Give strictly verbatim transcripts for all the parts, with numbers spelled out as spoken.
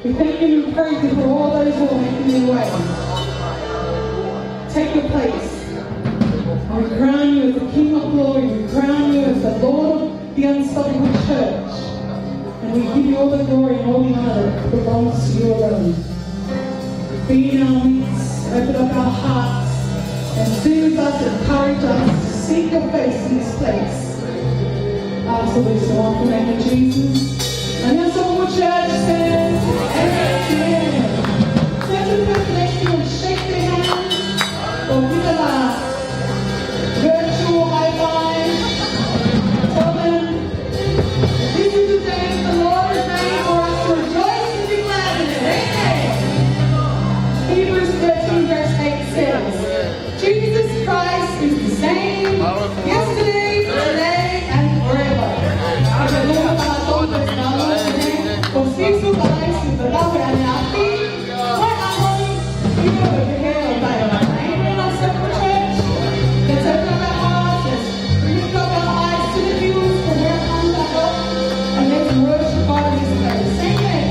We thank you and praise you for all those who are making their way. Take your place. We crown you as the King of Glory. We crown you as the Lord of the Unstoppable Church. And we give you all the glory and all the honor that belongs to your own. Be in our midst, open up our hearts, and soothe us, encourage us to seek your face in this place. Ask all this in the name of Jesus. And let's all church says, "Amen." Let them bless you and shake their hands or give them a virtual high five. Tell them, "This is the day the Lord has made for us to rejoice and be glad in it." Amen. Hebrews thirteen verse eight says, "Jesus Christ is the same yesterday, today, and forever." Ko Sīsū Kalaisi, ko e tau ʻa e ʻaho ni, ko e ʻaho ni, ʻio, ʻe pehē ʻo taʻengata. Amen, our simple church. Let's open up our hearts, let's lift up our eyes to the hills, for where comes our help, and let's worship God in this place. Amen.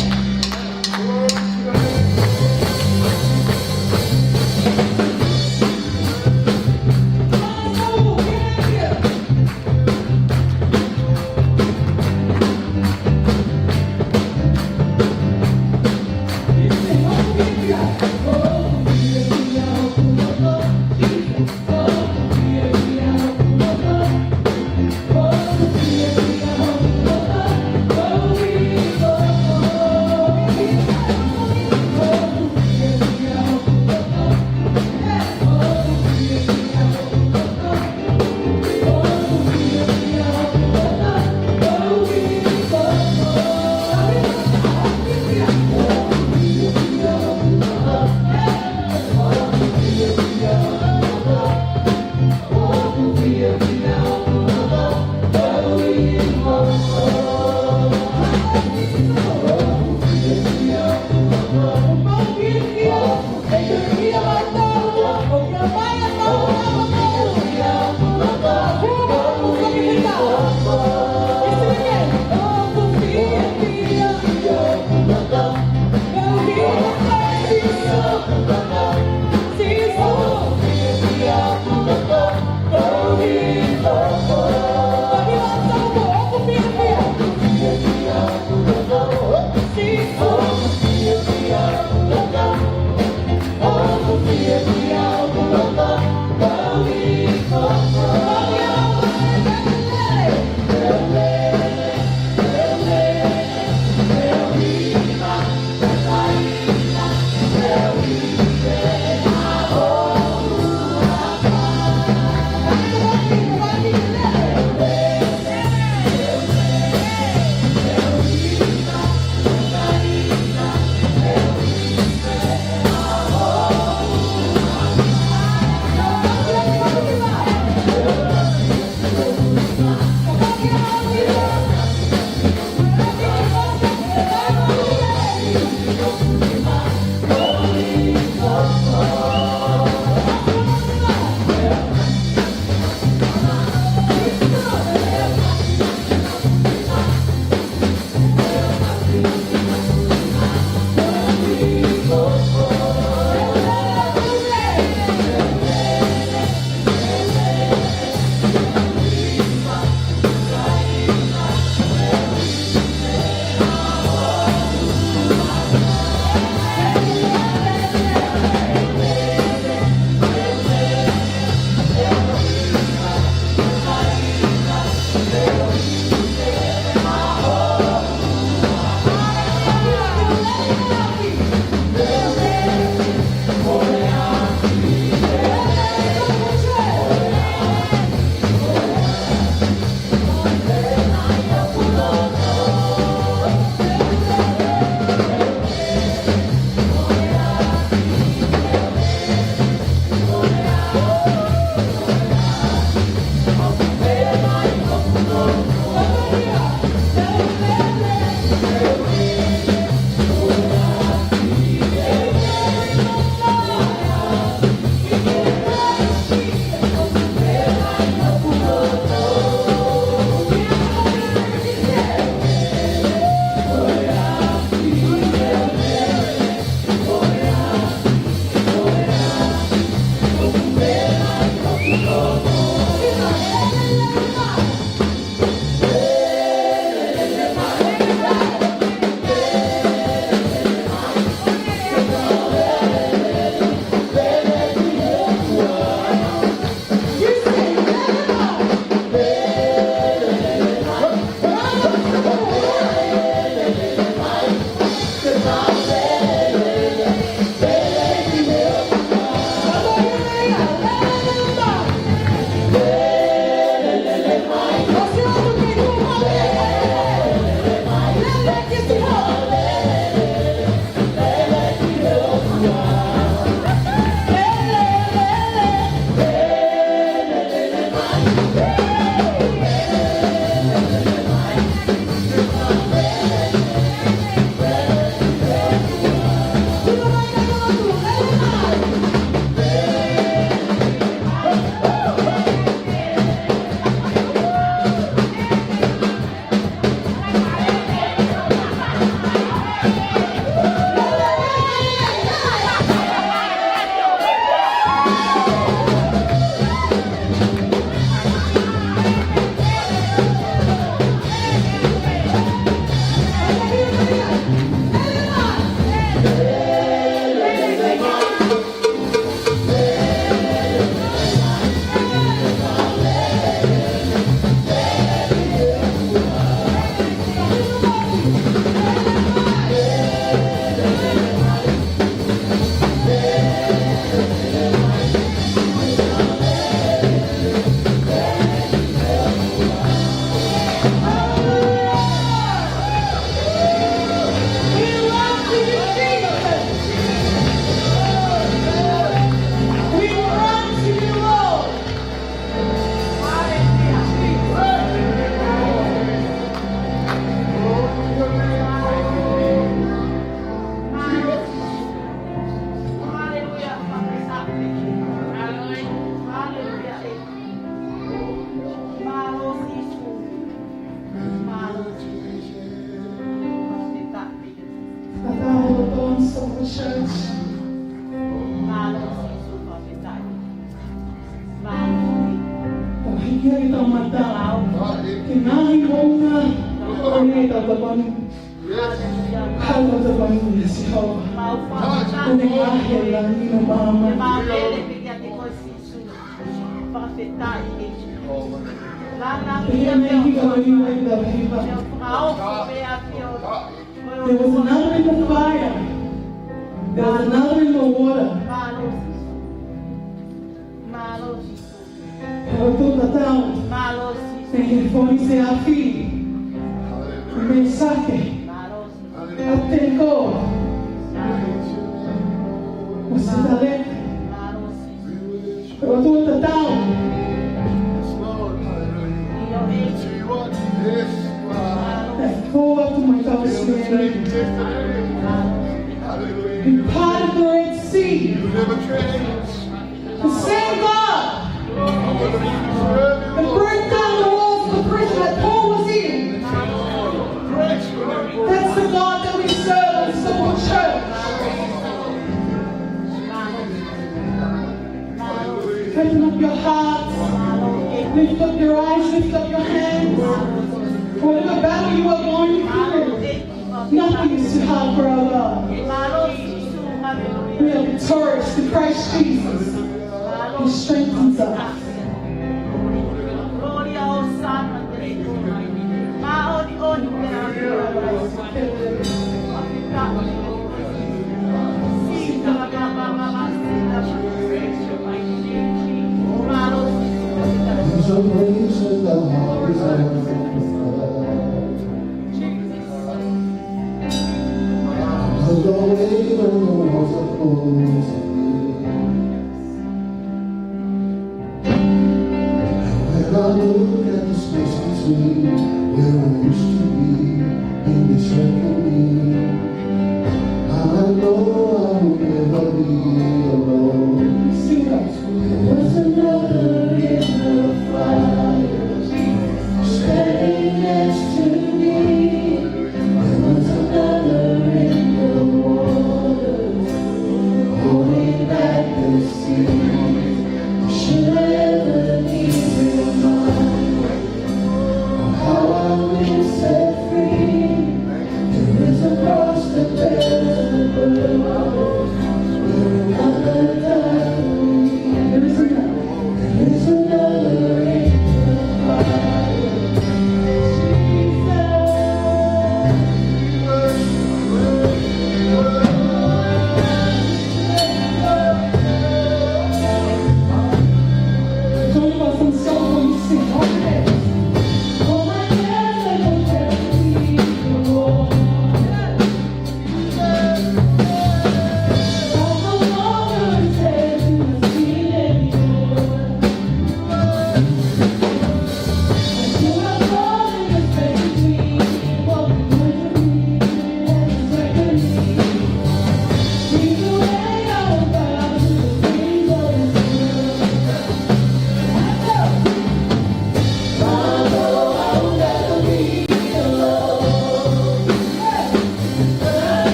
Haleluya. Haleluya, Sihova. Kuo ne ʻaʻahi ʻa e langi mo e māmani. Pea ne hiva mo hiva ʻi he hiva. There was another in the fire. There was another in the water. Pea ʻoku ou tatau. Mālō Sīsū. Thank you for this afi. Mēsake. Mālō Sīsū. Apetenikou. Mālō Sīsū. Mo Setaleke. Mālō Sīsū. Pea ʻoku ou tatau. Yes, Lord. Hallelujah. Thank you, Lord. Yes, Lord. Thank you, Lord. He parted the Red Sea. You never change. The same God that broke down the walls of the prison that Paul was in. That's the God that we serve as the Lord Church. Open up your hearts, lift up your eyes, lift up your hands. Whatever battle you are going through, nothing is too hard for our God. We are victorious through Christ Jesus. He strengthens us. When I look at the space between where I used to be and this reckoning, I know I will never be alone. Sing that. There's another in the fire.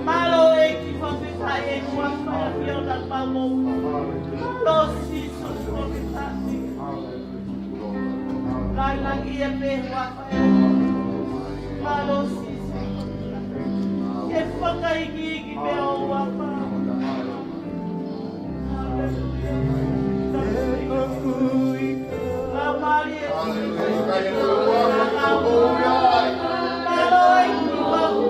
Mālō ʻEiki, fakafetaʻi e huafa ʻa e ʻAfiona Tapu. Mālō Sīsū, fakafetaʻi. Langilangiʻia pē huafa ʻa e ʻAfiona. Mālō Sīsū. Ka ikiiki pē ʻo uapa. Haleluia. Ka mali e Haleluia. Mālō ʻEiki. Mālō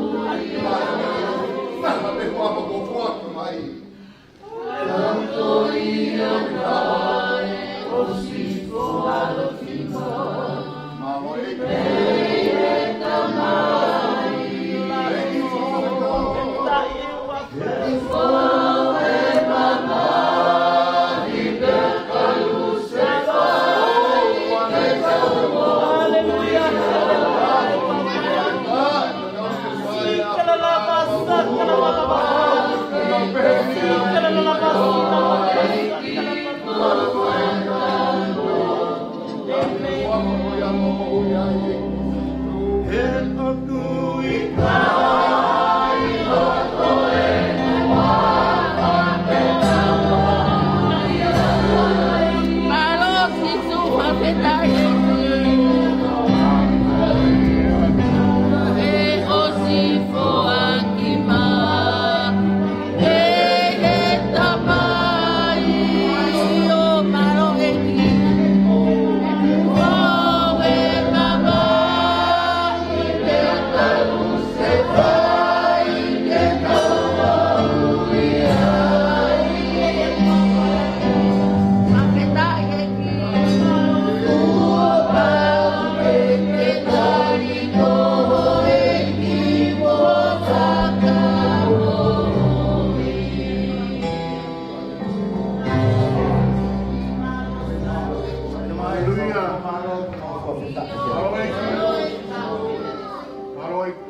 ʻEiki.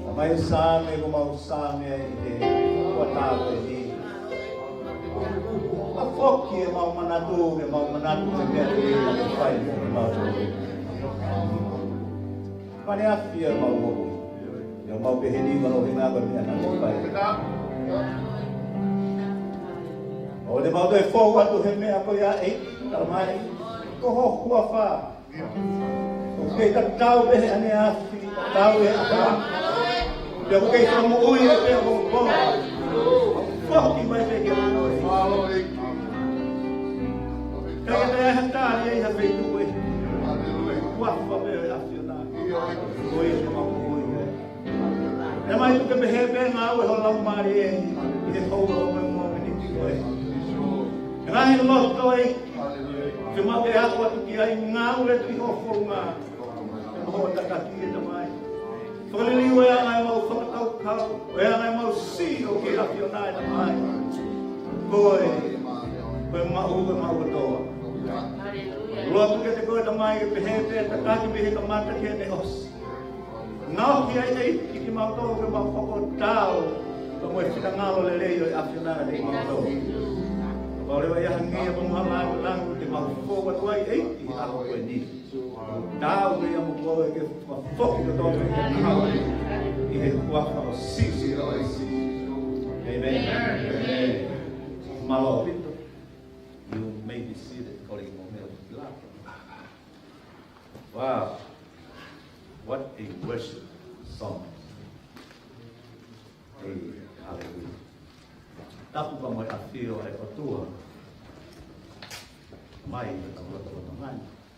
Tamai, Saame, ko ʻemau Saame ʻi he kuata ko eni. ʻA foki ʻemau manatu, ke mau manatu ki he meʻa ʻoku fai mo ʻemau. Pane afi ʻemau moʻui. ʻIo mau pehē ni, mālō he ngā ko e meʻa naʻa ke fai. ʻOua te mau toe fou atu he meʻa ko ia ʻEiki, Tamai. Ko ho huafa. ʻOku kei tatau pē he ʻaneafi, tatau he ʻaho. Pea ʻoku kei fakamoʻui ʻe pea ko ko. Foki mai pē ke. Ka ia ka ia ha tali ʻi ha feituʻu ʻe. Huafa pē ʻo e ʻAfiona. Ko ia ke mau moʻui ʻe. ʻE mai tuku ke pehē pē ngāue ho Laumālie ʻi he houa ʻo e mōmeniti ko ē. Ngaahi loto ē, ke mau ke ako atu ki ai, ngāue atu ʻi ho founga. Ke mau tataki ʻe Tamai. Fakaliliu e anga ʻemau fakakaukau, e anga ʻemau sio ki he ʻAfiona ʻe Tamai. Ko e, ko e maʻu, ko e maʻu kotoa. Lotu kiate koe Tamai, ke pehē pē tataki mei he kamata ki heʻene ʻosi. Ngaohi ai ʻEiki kimautolu ke mau hoko ʻo taau, ka mo e finangalo lelei ʻo e ʻAfiona ʻiate kimautolu. Kapau leva ʻe ʻi ai ha ngeia pe ha langilangi te mau fou atu ai ʻEiki ʻi he ʻaho ko eni. Taau pē ia mo koe ke fakafoki kotoa pē ke mau ʻi he huafa ʻo Sīsū Kalaisi. ʻĒmeni. ʻĒmeni. Mālō ʻaupito. You may be seated, colleague. Wow. What a worship song. Hey, hallelujah. Tapu pea mo e ʻafio ʻa e ʻOtua. Mai, ʻOtua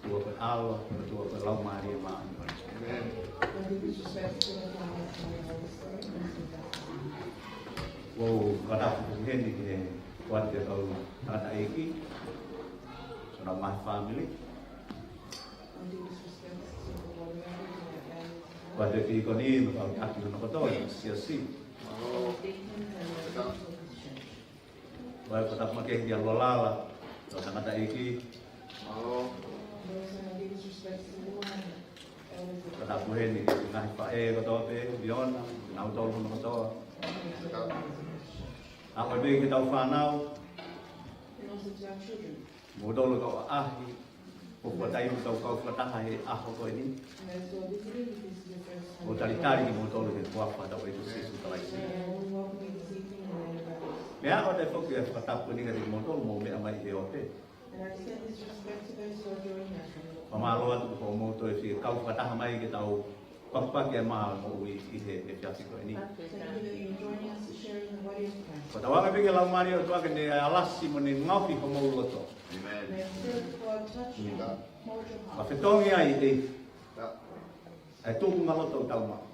ko e ʻAlo, ʻOtua ko e Laumālie Māʻoniʻoni. ʻĒmeni. Wow, ka tapu heni ki he kuata ʻo e kau tangataʻeiki. Sona mai family. Kuata ʻo e kau koni, mo e kau taki hono kotoa, siasi. Ko e fakatapu makehe kia Lolala, kau tangataʻeiki. Fakatapu heni ki he ngaahi faʻē kotoa pē, Liona, nautolu hono kotoa. Ako pē ki he tau fānau. Moutolu kau ʻaʻahi, ʻoku ʻi ai ʻetau kau fakataha he ʻaho ko eni. ʻOku talitali kimoutolu he huafa ʻo hotau ʻEiki ko Sīsū Kalaisi. Pea ʻoku ou foki ʻo fakatapu eni kiate kimoutolu ʻoku mou meʻa mai he ʻope. Fakamālō atu ki hoʻomou toe fie kau fakataha mai ke tau fakapaki ʻa e mā moʻui ʻi he, he efiafi ko eni. Thank you that you're joining us to share in the body of Christ. Ko tau anga pē ki he Laumālie ʻo e ʻOtua ke ne alasi mo ne ngaohi homou loto. May the Spirit of God touch you, hold your heart. Ka fetongi ai ʻe ʻa e tuʻunga loto ʻoku tau maʻu.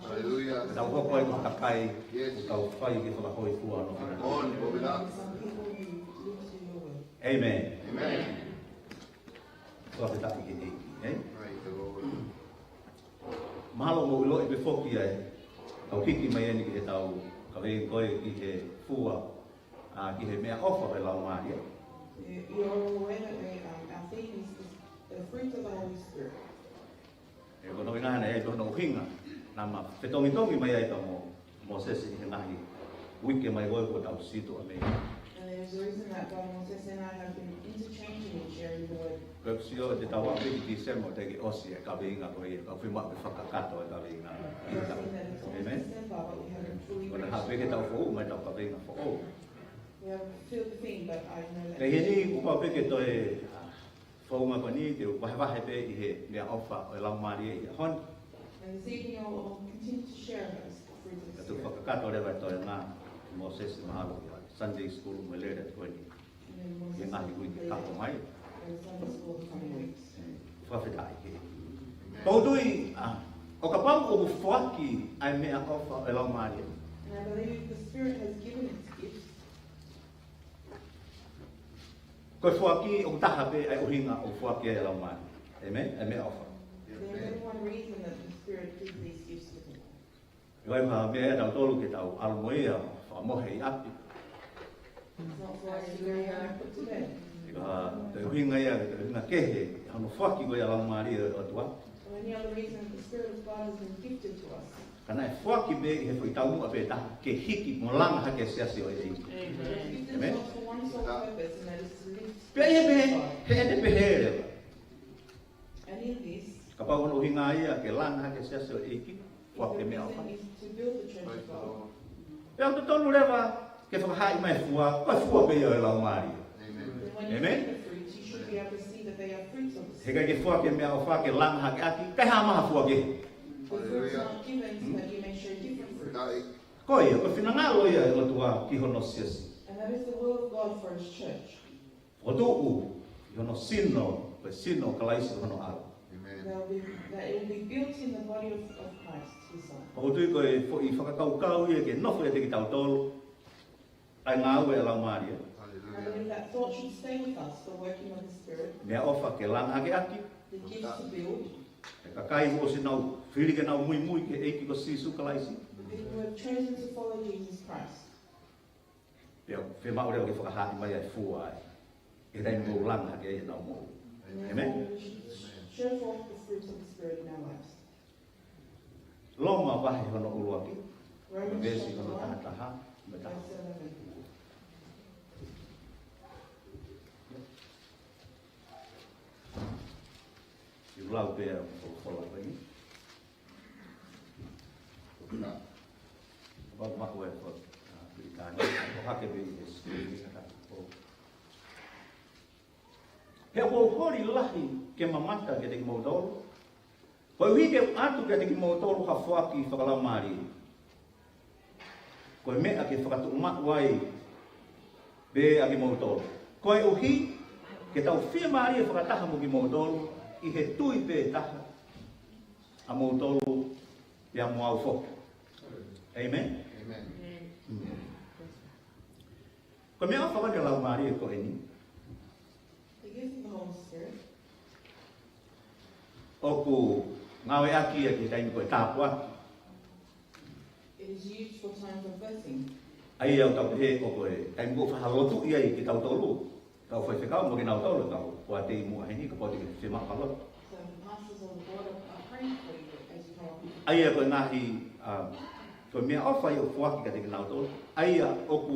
Hallelujah. Tau hoko ai ko e kakai ʻoku tau fai ki he fakahōifua ʻo e ʻOtua. Amen. Amen. Fakafetaʻi ki he ʻEiki, ē? Mahalo mou ʻiloʻi pē foki ʻa e tau hiki mai eni ki he tau kaveinga ko ē ki he fua, ʻa, ki he meʻaʻofa ʻo e Laumālie. You, you're all aware that we, um, our theme is the, the fruit of the Holy Spirit. He ko hono ʻuhinga ʻeni, he ko hono ʻuhinga naʻa ma fetongitongi mai ai pea mo Mōsese ʻi he ngaahi uike mai ko ē kuo tau situʻa mei ai. And there's a reason that God, Moses and I have been interchanging and sharing the word. Ko e sio te tau aʻu pē ki Tīsema ʻo teʻeki ʻosi e kaveinga ko ia, ka ʻoku fiemaʻu ke fakakakato e kaveinga. We've seen that it's almost December, but we haven't fully reached. Ko e hā pē ke tau foʻou mai tau kaveinga foʻou. We haven't filled the thing, but I know that. Ka ʻi heni, kuo pau pē ke toe, ʻa, founga ko eni, te u vahevahe pē ʻi he meʻaʻofa ʻo e Laumālie ʻi he ʻaho ni. And this evening I will continue to share those fruits of the Spirit. Ka te u fakakakato leva e toenga Mōsese mahalo ʻi he Sunday School mo e lele ko eni. And then Moses ʻI he ngaahi uike ka hoko mai. And Sunday School the coming weeks. Ē, fakafetaʻi ki he ʻEiki. Pea ʻoku ou tui, ʻa, ʻo kapau ʻoku foaki ʻa e meʻaʻofa ʻo e Laumālie. And I believe if the Spirit has given its gifts, Ko e foaki ʻoku taha pē ʻa e ʻuhinga ʻoku foaki ai e Laumālie. Amen? ʻA e meʻaʻofa. There's only one reason that the Spirit gives these gifts to people. ʻIkai ko ha meʻa ia ʻa tautolu ke tau ʻalu mo ia, fakamohe ʻi ʻapi. It's not for us to go home and put to bed. ʻIkai ko ha ʻuhinga ia, ko e ʻuhinga kehe, hono foaki ko ia ʻa e Laumālie ʻo e ʻOtua. Or any other reason that the Spirit of God has been gifted to us. Ka naʻe foaki pē ʻi he foʻi taumuʻa pē taha ke hiki mo langa hake e siasi ʻo e ʻEiki. Amen. Amen. Pea ʻi he pehē, he ʻene pehē leva. And in this, kapau ko hono ʻuhinga ia ke langa hake e siasi ʻo e ʻEiki, foaki e meʻaʻofa. Pea ʻoku totonu leva ke fakahaaʻi mai e fua, ko e fua pē ia ʻo e Laumālie. Amen. Amen. When you see the fruits, you should be able to see that they are fruits of the Spirit. He ʻikai ke foaki e meʻaʻofa ke langa hake ʻaki, kae hā mai ha fua kehe. The fruit's not given so that you may show different fruits. Ko ia, ko e finangalo ia ʻo e ʻOtua ki hono siasi. And that is the will of God for his church. Fokotuʻu ʻi hono sino, ko e sino ʻo Kalaisi ko hono ʻAlo. Amen. They'll be, that it will be built in the body of, of Christ, his son. Pea ʻoku ou tui ko e foʻi fakakaukau ia ke nofo ʻiate kitautolu ʻa e ngāue ʻa e Laumālie. Hallelujah. I believe that thought should stay with us, the working of the Spirit. Meʻaʻofa ke langa hake ʻaki. The gifts to build. ʻA e kakai kuo ʻosi nau fili ke nau muimui ki he ʻEiki ko Sīsū Kalaisi. The people who have chosen to follow Jesus Christ. Pea fiemaʻu leva ke fakahaaʻi mai ʻa e fua ai. ʻI he taimi ʻoku langa hake ai ʻenau moʻui. Amen. Amen. Therefore, we should show forth the fruits of the Spirit in our lives. Loma vahe hono ʻuluaki. Romans chapter one. Veesi hono tahataha, mo e taha. Verse eleven. Te u lau pē ʻa e folofola ko eni. Kapau ʻoku maʻu e fo-, ʻa, Pilitānia, ʻohake pē ʻi he sikilini ka ta ko. He ʻoku ou holi lahi ke mamata kiate kimoutolu, koeʻuhi ke u ʻatu kiate kimoutolu ha foaki fakalaumālie. Ko e meʻa ke fakatuʻumaʻu ai pē ʻa kimoutolu. Koeʻuhi ke tau fiemālie fakataha mo kimoutolu ʻi he tui pē taha ʻamoutolu pea mo au foki. Amen? Amen. Ko e meʻaʻofa ko eni ʻo e Laumālie ko eni. The gift of the Holy Spirit. ʻOku ngāueʻaki ia ki he taimi ko e tāpuaki. It is used for times of blessing. ʻA ia ʻoku tau pehē ko e taimi ʻoku fakalotuʻi ai kitautolu. Kau faifekau mo kinautolu, kau ʻoku ʻi muʻa heni, kapau te ke fiemaʻu ha lotu. So the pastors on the board are, are praying for you as you come up. ʻA ia ko e ngaahi, um, ko e meʻaʻofa ia ʻoku foaki kiate kinautolu. ʻA ia ʻoku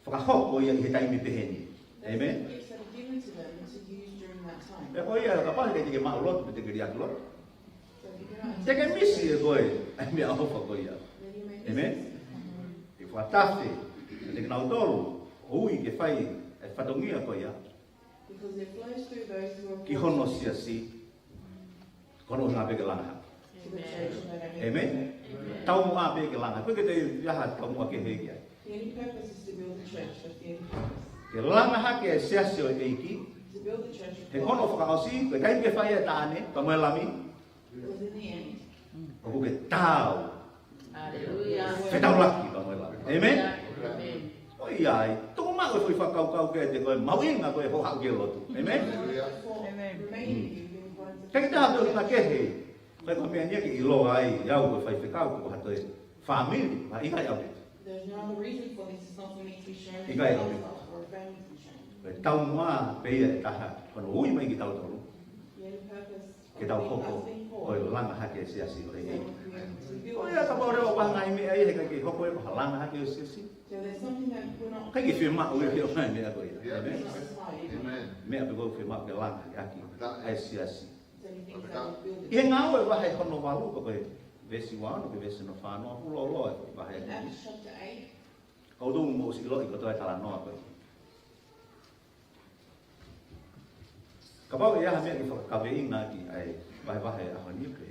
fakahoko ia ʻi he taimi pehē ni. Amen? Those are the gifts that are given to them to use during that time. Pea ko ia, kapau he ʻikai te ke maʻu lotu, pe te ke liʻaki lotu. So if you cannot, te ke misi ʻe koe ʻa e meʻaʻofa ko ia. Then you may miss it. Amen? ʻE fakatafe kiate kinautolu ʻoku ui ke fai e fatongia ko ia. Because it flows through those who are called. Ki hono siasi. Ko hono ʻuhinga pē ke langa hake. Amen. Taumuʻa pē ke langa. Ko e ke te ia ha taumuʻa kehe ki ai. The only purpose is to build the church. That's the only purpose. Ke langa hake e siasi ʻo e ʻEiki. To build the church of God. He ko hono fakaʻosi, ko e taimi ke fai e taʻane, pea mo e lami. Because in the end, ʻoku ke tau. Hallelujah. Fetaulaki pea mo e lami. Amen? Amen. ʻOiauē, tuku maʻu e foʻi fakakaukau ke te ko e mahuʻinga ko e hoʻo haʻu ki he lotu. Amen? Hallelujah. Amen. Remaining in the importance of Te kita ha ʻuhinga kehe. Ko e ko e meʻa ni ia ke ʻiloa ai, ʻe au ko e faifekau, ko ha toe fāmili, ha ʻikai ʻaupito. There's no other reason for this. It's not for me to be shown. ʻIkai ʻaupito. Or a family to be shown. Ko e taumuʻa pē ia ʻe taha, ko hono ui mai kitautolu. The only purpose Ke tau hoko ʻo e langa hake e siasi ʻo e ʻEiki. ʻOiauē, kapau leva ʻoku ʻi ai ha ngaahi meʻa ia he ʻikai ke hoko ia ko ha langa hake ʻo e siasi. ʻIkai ke fiemaʻu ia ke ʻi ai ha ngaahi meʻa ko ia. Amen. Meʻa pē ko ē ʻoku fiemaʻu ke langa hake ʻaki ʻa e siasi. ʻI he Ngāue vahe hono valu ko e veesi ua ono ki he veesi hono fā noa, fuʻu lōloa e vahe. ʻOku ou tui mou ʻosi ʻiloʻi kotoa e talanoa ko ē. Kapau ʻe ʻi ai ha meʻa ke fakakaveinga ki ai, vahevahe ʻaho ni pē.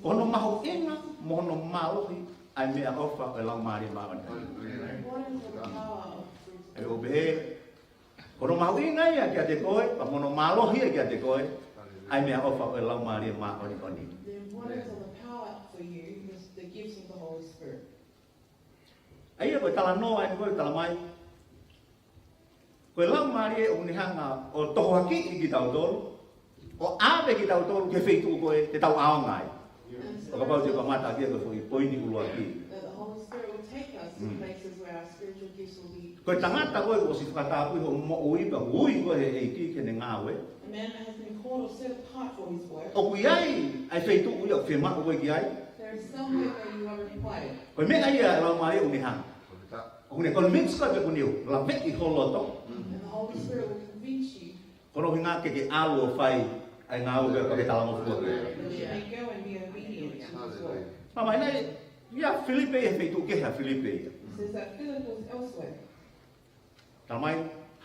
Ko hono mahuʻinga mo hono mālohi ʻa e meʻaʻofa ʻo e Laumālie Māʻoniʻoni. ʻOku pehē, ko hono mahuʻinga ia kiate koe, pea mo hono mālohi ia kiate koe, ʻa e meʻaʻofa ʻo e Laumālie Māʻoniʻoni. The importance of the power for you is the gifts of the Holy Spirit. ʻA ia ko e talanoa ʻeni ko e talamai. Ko e Laumālie ʻoku ne hanga ʻo tohoakiʻi kitautolu, ʻo ʻave kitautolu ki he feituʻu ko ē te tau ʻaonga ai. ʻO kapau te u kamata ʻaki ia ko e foʻi poini ʻuluaki. That the Holy Spirit will take us to places where our spiritual gifts will be. Ko e tangata ko ē kuo ʻosi fakatapui hoʻo moʻui pea ui koe ʻe he ʻEiki ki heʻene ngāue. A man that has been called or set apart for his work. ʻOku ʻi ai ʻa e feituʻu ia ʻoku fiemaʻu koe ki ai. There is somewhere where you are required. Ko e meʻa ia ʻa e Laumālie ʻoku ne hanga. ʻOku ne convince koe pea ʻoku ne laveʻi ho loto. And the Holy Spirit will convince you. Ko hono ʻuhinga ke ke ʻalu ʻo fai ʻa e ngāue ko ē ke talangofua ki ai. That you may go and be obedient to his work. Talamai ʻe Filipe, ʻi he feituʻu kehe ʻa Filipe ia. It says that Philip was elsewhere. Talamai,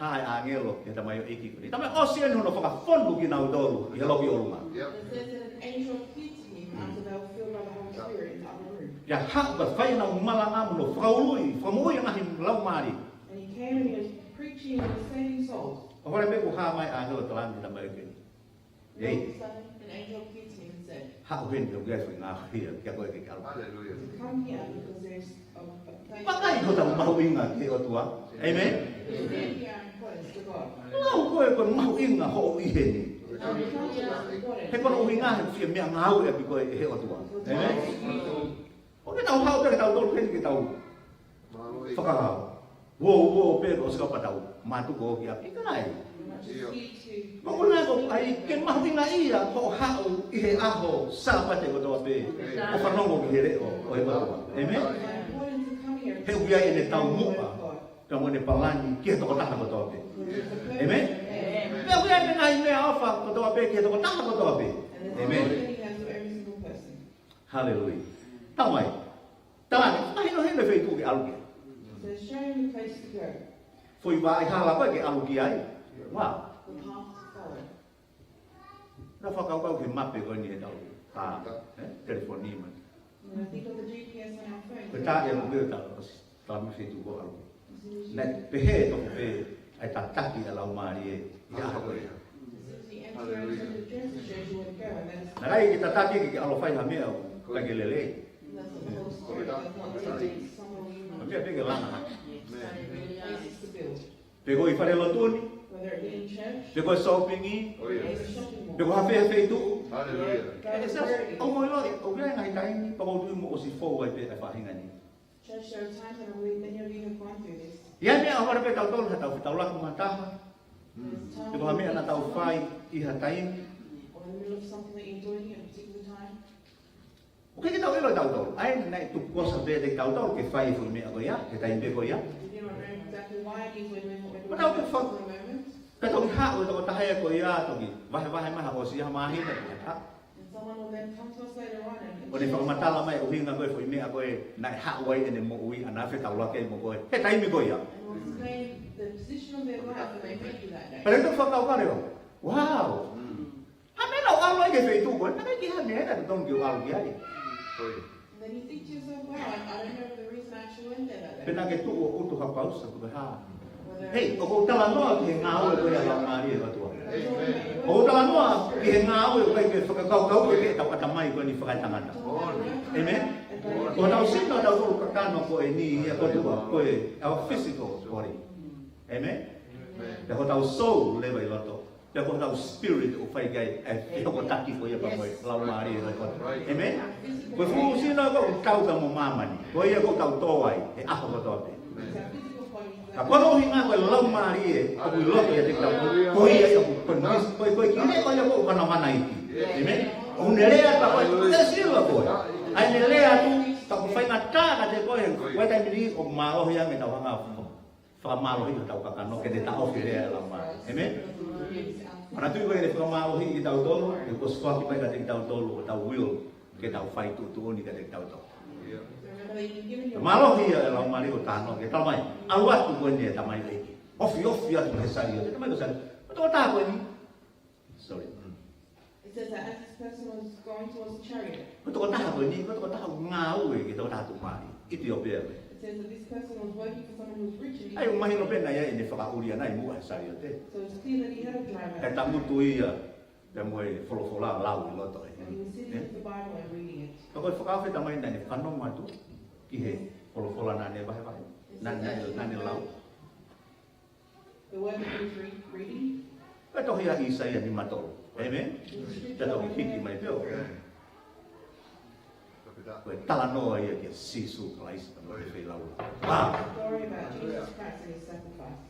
hā e ʻāngelo ki he tamaioʻeiki ko eni. Talamai, ʻosi ʻeni hono fakafonu kinautolu ʻi he loki ʻolunga. Yep. It says that an angel appeared to him after they were filled by the Holy Spirit in the upper room. Pea haʻu ʻo fai ʻenau malanga mo hono fakaului, fakamoʻui e ngaahi laumālie. And he came and he was preaching and saving souls. ʻO hore pē kuo hā mai ʻāngelo ʻo talaange ki he tamaioʻeiki. Ei. All of a sudden, an angel appeared to him and said, Haʻu heni, ʻoku ʻi ai e foʻi ngaahi hia, kia koe ke ke ʻalu. Hallelujah. Come here because there's a, a place. Vakai hotau mahuʻinga ki he ʻOtua. Amen. We stand here in importance to God. Lau ko e, ko e mahuʻinga hoʻo ʻi heni. Our importance is important. He ko hono ʻuhinga he fie meʻangāueʻaki koe ʻe he ʻOtua. Amen. Because God is good. ʻOku ke tau haʻu pē ke tau tolu heni ke tau fakahau. Uo, uo, pē ko sika patau. Mātuku ʻo ki ʻapi kai. Ko ʻuna ko ai ke mahuʻinga ia hoʻo haʻu ʻi he ʻaho Sāpate kotoa pē. ʻO fanongo ki he leʻo ʻo e ʻOtua. Amen? He ʻoku ʻi ai ʻene taumuʻa. Pea mo ʻene palani ki he tokotaha kotoa pē. Amen? Pea ʻoku ʻi ai ʻene ngaahi meʻaʻofa kotoa pē ki he tokotaha kotoa pē. Amen? Hallelujah. Talamai. Talaange, fakahinohino e feituʻu ke ʻalu ki ai. So show him the place to go. Foʻi vaʻa hala ko ē ke ʻalu ki ai. Wow. The path to follow. Naʻa ku fakakaukau ki he mape ko eni ʻetau, ʻa, ē, telefoni mai. When I think of the G P S on our phone, ko e tā ia ko e tā, tā mo e feituʻu ko ē ʻalu. Naʻe pehē tofu pē ʻa e tataki ʻa e Laumālie ʻi he ʻaho ko ia. Naʻe ʻikai ke tataki ke ke ʻalu ʻo fai ha meʻa ʻoku ʻikai ke lelei. Ko e meʻa pē ke langa hake. Pe ko e ʻi falelotu ni, pe ko e sōpingi, pe ko ha fē feituʻu. ʻE, ʻe, ʻoku mou ʻiloʻi, ʻoku ʻi ai e ngaahi taimi, pea ʻoku ou tui mou ʻosi fou ai pē ʻa e faʻahinga ni. Church, there are times, and I believe many of you have gone through this. ʻI ai e meʻa ʻoku ʻalu pē tautolu, ha tau fetaulaki mo ha taha. Pe ko ha meʻa naʻa tau fai ʻi ha taimi. Or in the middle of something that you're doing at a particular time. ʻOku ʻikai ke tau ʻilo ʻe tautolu. ʻA ia naʻe tuku ʻosi pē ʻe tautolu ke fai e foʻi meʻa ko ia, he taimi pē ko ia. We do not know exactly why it is we're doing what we're doing at this particular moment. Ka toki haʻu e tokotaha ia ko ia, toki vahevahe mai ha ʻosi ia ha māhina ko ia. And someone will then come to us later on and share. ʻO ne fakamatala mai ʻuhinga ko e foʻi meʻa ko ē naʻe haʻu ai ʻene moʻui ʻa naʻa fetaulaki ai mo koe he taimi ko ia. And will explain the position of their life that they went through that day. Pea te u fakakaukau leva. Wow. Ha meʻa naʻa ku ʻalu Ke feituʻu ko ē, naʻe ʻikai ke ʻi ai ha meʻa ia naʻe totonu ke u ʻalu ki ai. Then you think to yourself, "Wow, I, I don't know the reason I actually went there that day." Pea naʻa ke tuʻu ʻo ʻutu ha pausa, tuku e hā. Whether Hei, ʻoku ou talanoa ki he ngāue ko ia ʻa e Laumālie ʻo e ʻOtua. ʻOku ou talanoa ki he ngāue ʻoku ʻikai ke fakakaukau ʻe he ʻetau ʻatamai ko eni fakaetangata. ʻĒmeni? Ko hotau sino, hotau kakano ko eni ia ko e ʻOtua, ko e our physical body. ʻĒmeni? Pea ko hotau soul leva ʻi loto. Pea ko hotau spirit ʻoku fai ki ai ʻa e hokotaki ko ia pea mo e Laumālie ʻo e ʻOtua. ʻĒmeni? Ko e fuʻu sino ko ē ʻoku tau ka mo māmani. Ko ia ʻoku tau tō ai he ʻaho kotoa pē. Ka ko hono ʻuhinga ko e Laumālie ʻoku ʻi loto ʻiate kitautolu. Ko ia ia ʻoku ko e, ko e, ko e kiʻi lea ko ia ʻoku manavanaiki. ʻĒmeni? ʻOku ne lea atu ko e, ko e sila ko ē. ʻA ia ne lea atu, ka ʻoku faingataʻa kiate koe, ko e taimi ni ʻoku mālohi ange ʻetau hanga fakamālohi hotau kakano ke ne taʻofi e lea ʻa e Laumālie. ʻĒmeni? Manatuʻi ko e fakamālohi kitautolu, he kuo ʻosi foaki mai kiate kitautolu hotau will, ke tau fai tuʻutuʻuni kiate kitautolu. Mālohi ia ʻa e Laumālie ʻo talanoa ke talamai, ʻalu atu ko eni e tamaioʻeiki. Ofiofi atu he saliote, tamaioʻeiki saliote. Ko e tokotaha ko eni. Sorry. It says that as this person was going towards the chariot, Ko e tokotaha ko eni, ko e tokotaha ʻoku ngāue ki he tokotaha tuʻumālie. ʻItiopea ko ē. It says that this person was working for someone who was rich in ʻA ia, ʻoku mahino pē naʻe ʻi ai ʻene fakaʻuli ʻanai muʻa he saliote. So it's clear that he had a driver. Kae tangutu ia pea mo e folofola ʻo lau ʻi loto ē. And he was sitting with the Bible and reading it. Ka ko e fakaofo ʻa e tamaioʻeiki naʻa ne fanongo atu ki he folofola naʻa ne vahevahe. Naʻa ne, naʻa ne lau. The word that he was re-, reading. Ko e tohi ʻa ʻĪsaia nimatolu. ʻĒmeni? Te tau hiki mai pē ʻo. Ko e talanoa ia kia Sīsū Kalaisi, tamaioʻeiki feilaulauloto. Wow. Story about Jesus Christ and his sacrifice.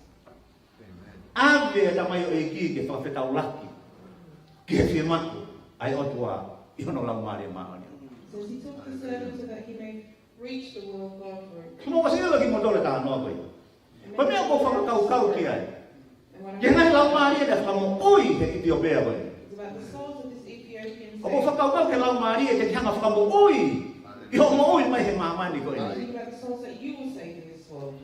ʻAve e tamaioʻeiki ke fakafetaulaki ki he fiemaʻu ʻa e ʻOtua ʻi hono Laumālie Māʻoniʻoni. Says he took the servant so that he may reach the will of God for it. Mo kasi ʻilo kimoutolu e talanoa ko ē. Ko e meʻa ʻoku ou fakakaukau ki ai. And when I Ki he ngaahi laumālie naʻe fakamoʻui he ʻItiopea ko ē. It's about the souls of this Ethiopian ʻOku ou saint. Fakakaukau ki he laumālie ke ne hanga ʻo fakamoʻui ʻi hoʻo moʻui mai he māmani ko ē. I think about the souls that you will save in this world.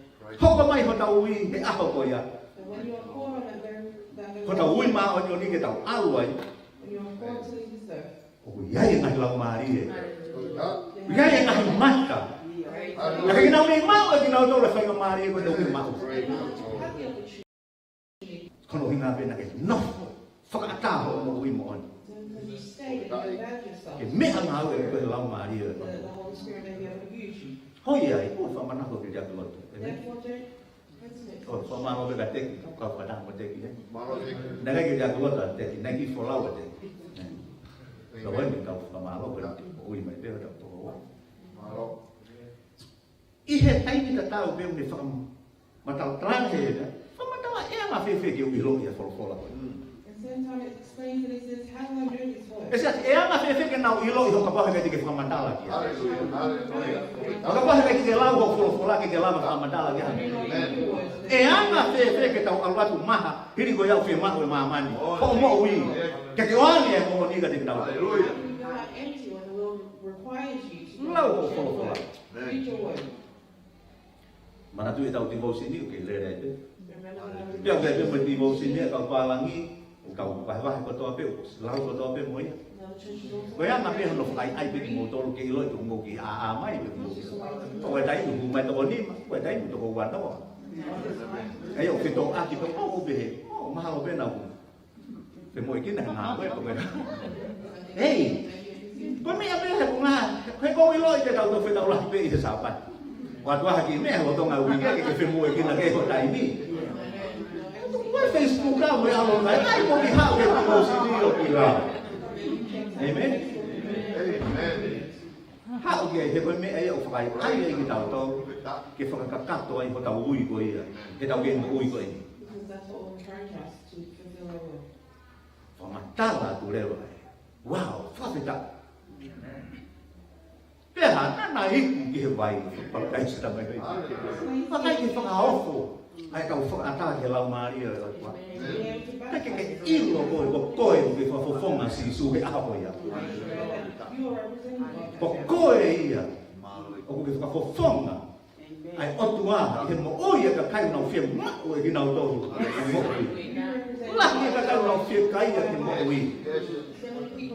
Hoko mai hotau ui he ʻaho ko ia. That when you are called on that very, that very Hotau ui māʻoniʻoni ke tau ʻalu ai. When you are called to leave this earth. ʻOku ʻi ai e ngaahi laumālie. ʻOku ʻi ai e ngaahi mata. Naʻe ʻikai ke nau maʻu ʻe kinautolu e faingamālie ko ē naʻa nau maʻu. Ko hono ʻuhinga pē naʻa ke nofo fakaʻatā hoʻo moʻui moʻoni. Ke meʻangāue ko ē e laumālie. Hoi ai, ʻoua ʻe fakamanako ke ke ʻalu ki loto. ʻĒmeni? ʻOi, fakamālō pē kia Teki, kau fakataha mo Teki, ē? Mālō, Teki. Naʻe ʻikai ke ʻalu ki loto ʻa Teki, naʻe kiʻi folau ʻa Teki. Ka ko e meʻa kau fakamālō, ko e ui mai pē ʻo tau toko ua. Mālō. ʻI he taimi tatau pē ʻoku ne fakamatala, talanoa he, fakamatala ʻe anga fēfē ke u ʻiloʻi ʻa e folofola ko ē. And sometimes it explains and it says, "How do I know this word?" ʻE sai, ʻe anga fēfē ke nau ʻiloʻi hoʻo kapau he ʻikai te ke fakamatala ki ai. Hallelujah, hallelujah. Hoʻo kapau he ʻikai te ke lau hoʻo folofola ke ke lava fakamatala ki ai. Amen. ʻE anga fēfē ke tau ʻalu atu maha, hili ko ia ʻoku fiemaʻu ʻe māmani. Hoʻo moʻui. Ke ke ʻoange e moʻoni kiate kinautolu. Hallelujah. You are empty when the world requires you to Lau hoʻo folofola. Read your word. Manatuʻi ʻetau devotion ni, ʻoku ke lele ai pē. Pea ʻoku ke pē mo e devotion ni, kau pālangi, ʻoku kau vahevahe kotoa pē, ʻoku lau kotoa pē mo ia. Ko e anga pē hono fakaʻaiʻai pē kimoutolu ke ʻiloʻi ʻoku mou kiʻi ʻāʻā mai pē mou. Ko e taimi ʻoku mai toko nima, ko e taimi toko ua noa. ʻA ia ʻoku fetōʻaki pē, ʻo, ʻo pehē, ʻo, mahalo pē naʻa ku femoʻuekina he ngāue ko ē. Hei, ko e meʻa pē he ko e ngaahi, he ʻoku ou ʻiloʻi te tau toe fetaulaki pē ʻi he Sāpate. ʻOatu ha kiʻi meʻa he lolotonga e uike ke ke femoʻuekina ki hoʻo taimi. Ko e Facebook ʻa mo e ʻalu ʻo ngāue, ʻikai ko e kiʻi haʻu ke devotion ni ʻo kiʻi lau. ʻĒmeni? ʻĒmeni. Haʻu ki ai he ko e meʻa ia ʻoku fakaʻaiʻai ai kitautolu ke fakakakato ai hotau ui ko ia, heʻetau kiʻi moʻui ko eni. Because that's what will encourage us to fulfill our will. Fakamatala atu leva ē. Wow, fakafetaʻi. Pea naʻa na iku ki he vai, fakaʻaiʻai ʻa e tamaioʻeiki. Fakaʻaiʻai ke fakaofo. ʻA e kau fakaʻatā ki he Laumālie ʻo e ʻOtua. Pea ke ke ʻilo ko e, ko koe ʻoku ke fakafofonga ʻa Sīsū he ʻaho ko ia. Ko koe ia ʻoku ke fakafofonga ʻa e ʻOtua ʻi he moʻui ʻa e kakai ʻoku nau fiemaʻu ʻe kinautolu ʻa e moʻui. Lahi e kakai ʻoku nau fiekaia ki he moʻui.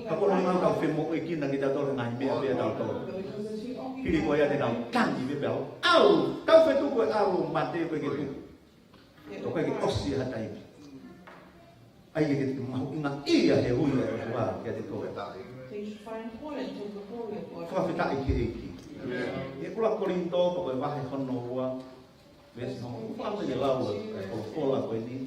Ka ko hono ʻuhinga ʻoku tau femoʻuekina kitautolu he ngaahi meʻa pē ʻatautolu. Hili ko ia te tau tangi pē pea ʻalu, tau fetuku e ʻalu ʻo mate, ʻoku ʻikai ke tuku. ʻOku ʻikai ke ʻosi ha taimi. ʻAi ke ke mahuʻingaʻia he ui ʻa e ʻOtua kiate koe. Fakafetaʻi ki he ʻEiki. ʻI he ʻuluaki Kolinitō, pea ko e vahe hono ua, veesi hono, ʻoku ou fakaʻamu ke lau e folofola ko eni.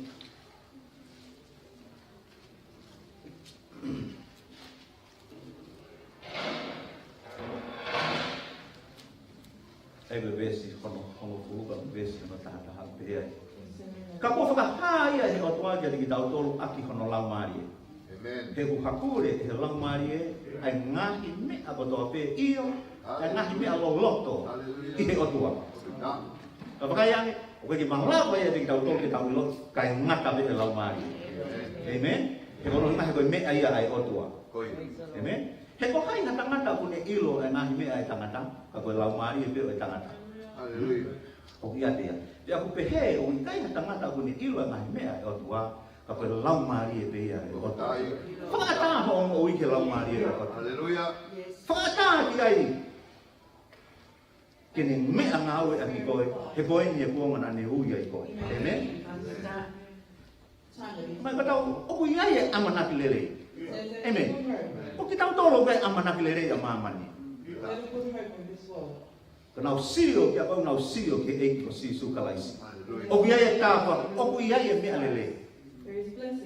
ʻI he veesi hono, hono hongofulu, pea veesi hono tahataha, pehē ai: Ka kuo fakahā ia ʻe he ʻOtua kiate kitautolu ʻaki hono Laumālie. ʻĒmeni. He ʻoku hakule ʻe he Laumālie ʻa e ngaahi meʻa kotoa pē, ʻio, ʻa e ngaahi meʻa loloto ʻi he ʻOtua. Ka vakai ange, ʻoku ʻikai ke malava ia kiate kitautolu ke tau ʻilo, kae ngata pē he Laumālie. ʻĒmeni. He ko hono ʻuhinga he ko e meʻa ia ʻa e ʻOtua. ʻĒmeni. He ko hai ha tangata ʻoku ne ʻilo e ngaahi meʻa ʻa e tangata, ka ko e laumālie pē ʻo e tangata? ʻOku ʻiate ia. Pea ʻoku pehē, ʻoku ʻikai ha tangata ʻoku ne ʻilo e ngaahi meʻa ʻa e ʻOtua, ka ko e laumālie pē ia ʻa e ʻOtua. Fakaʻatā hoʻo moʻui ki he Laumālie ʻo e ʻOtua. Fakaʻatā ki ai. Ke ne meʻangāue ʻaki koe, he ko eni e kuonga naʻa ne ui ai koe. ʻĒmeni. Mai ka tau, ʻoku ʻi ai e ʻamanaki lelei. ʻĒmeni. ʻOku kitautolu ʻoku ʻi ai e ʻamanaki lelei ʻa māmani. Ka nau sio, kia kau nau sio ki he ʻEiki ko Sīsū Kalaisi. ʻOku ʻi ai e tāpuaki, ʻoku ʻi ai e meʻa lelei.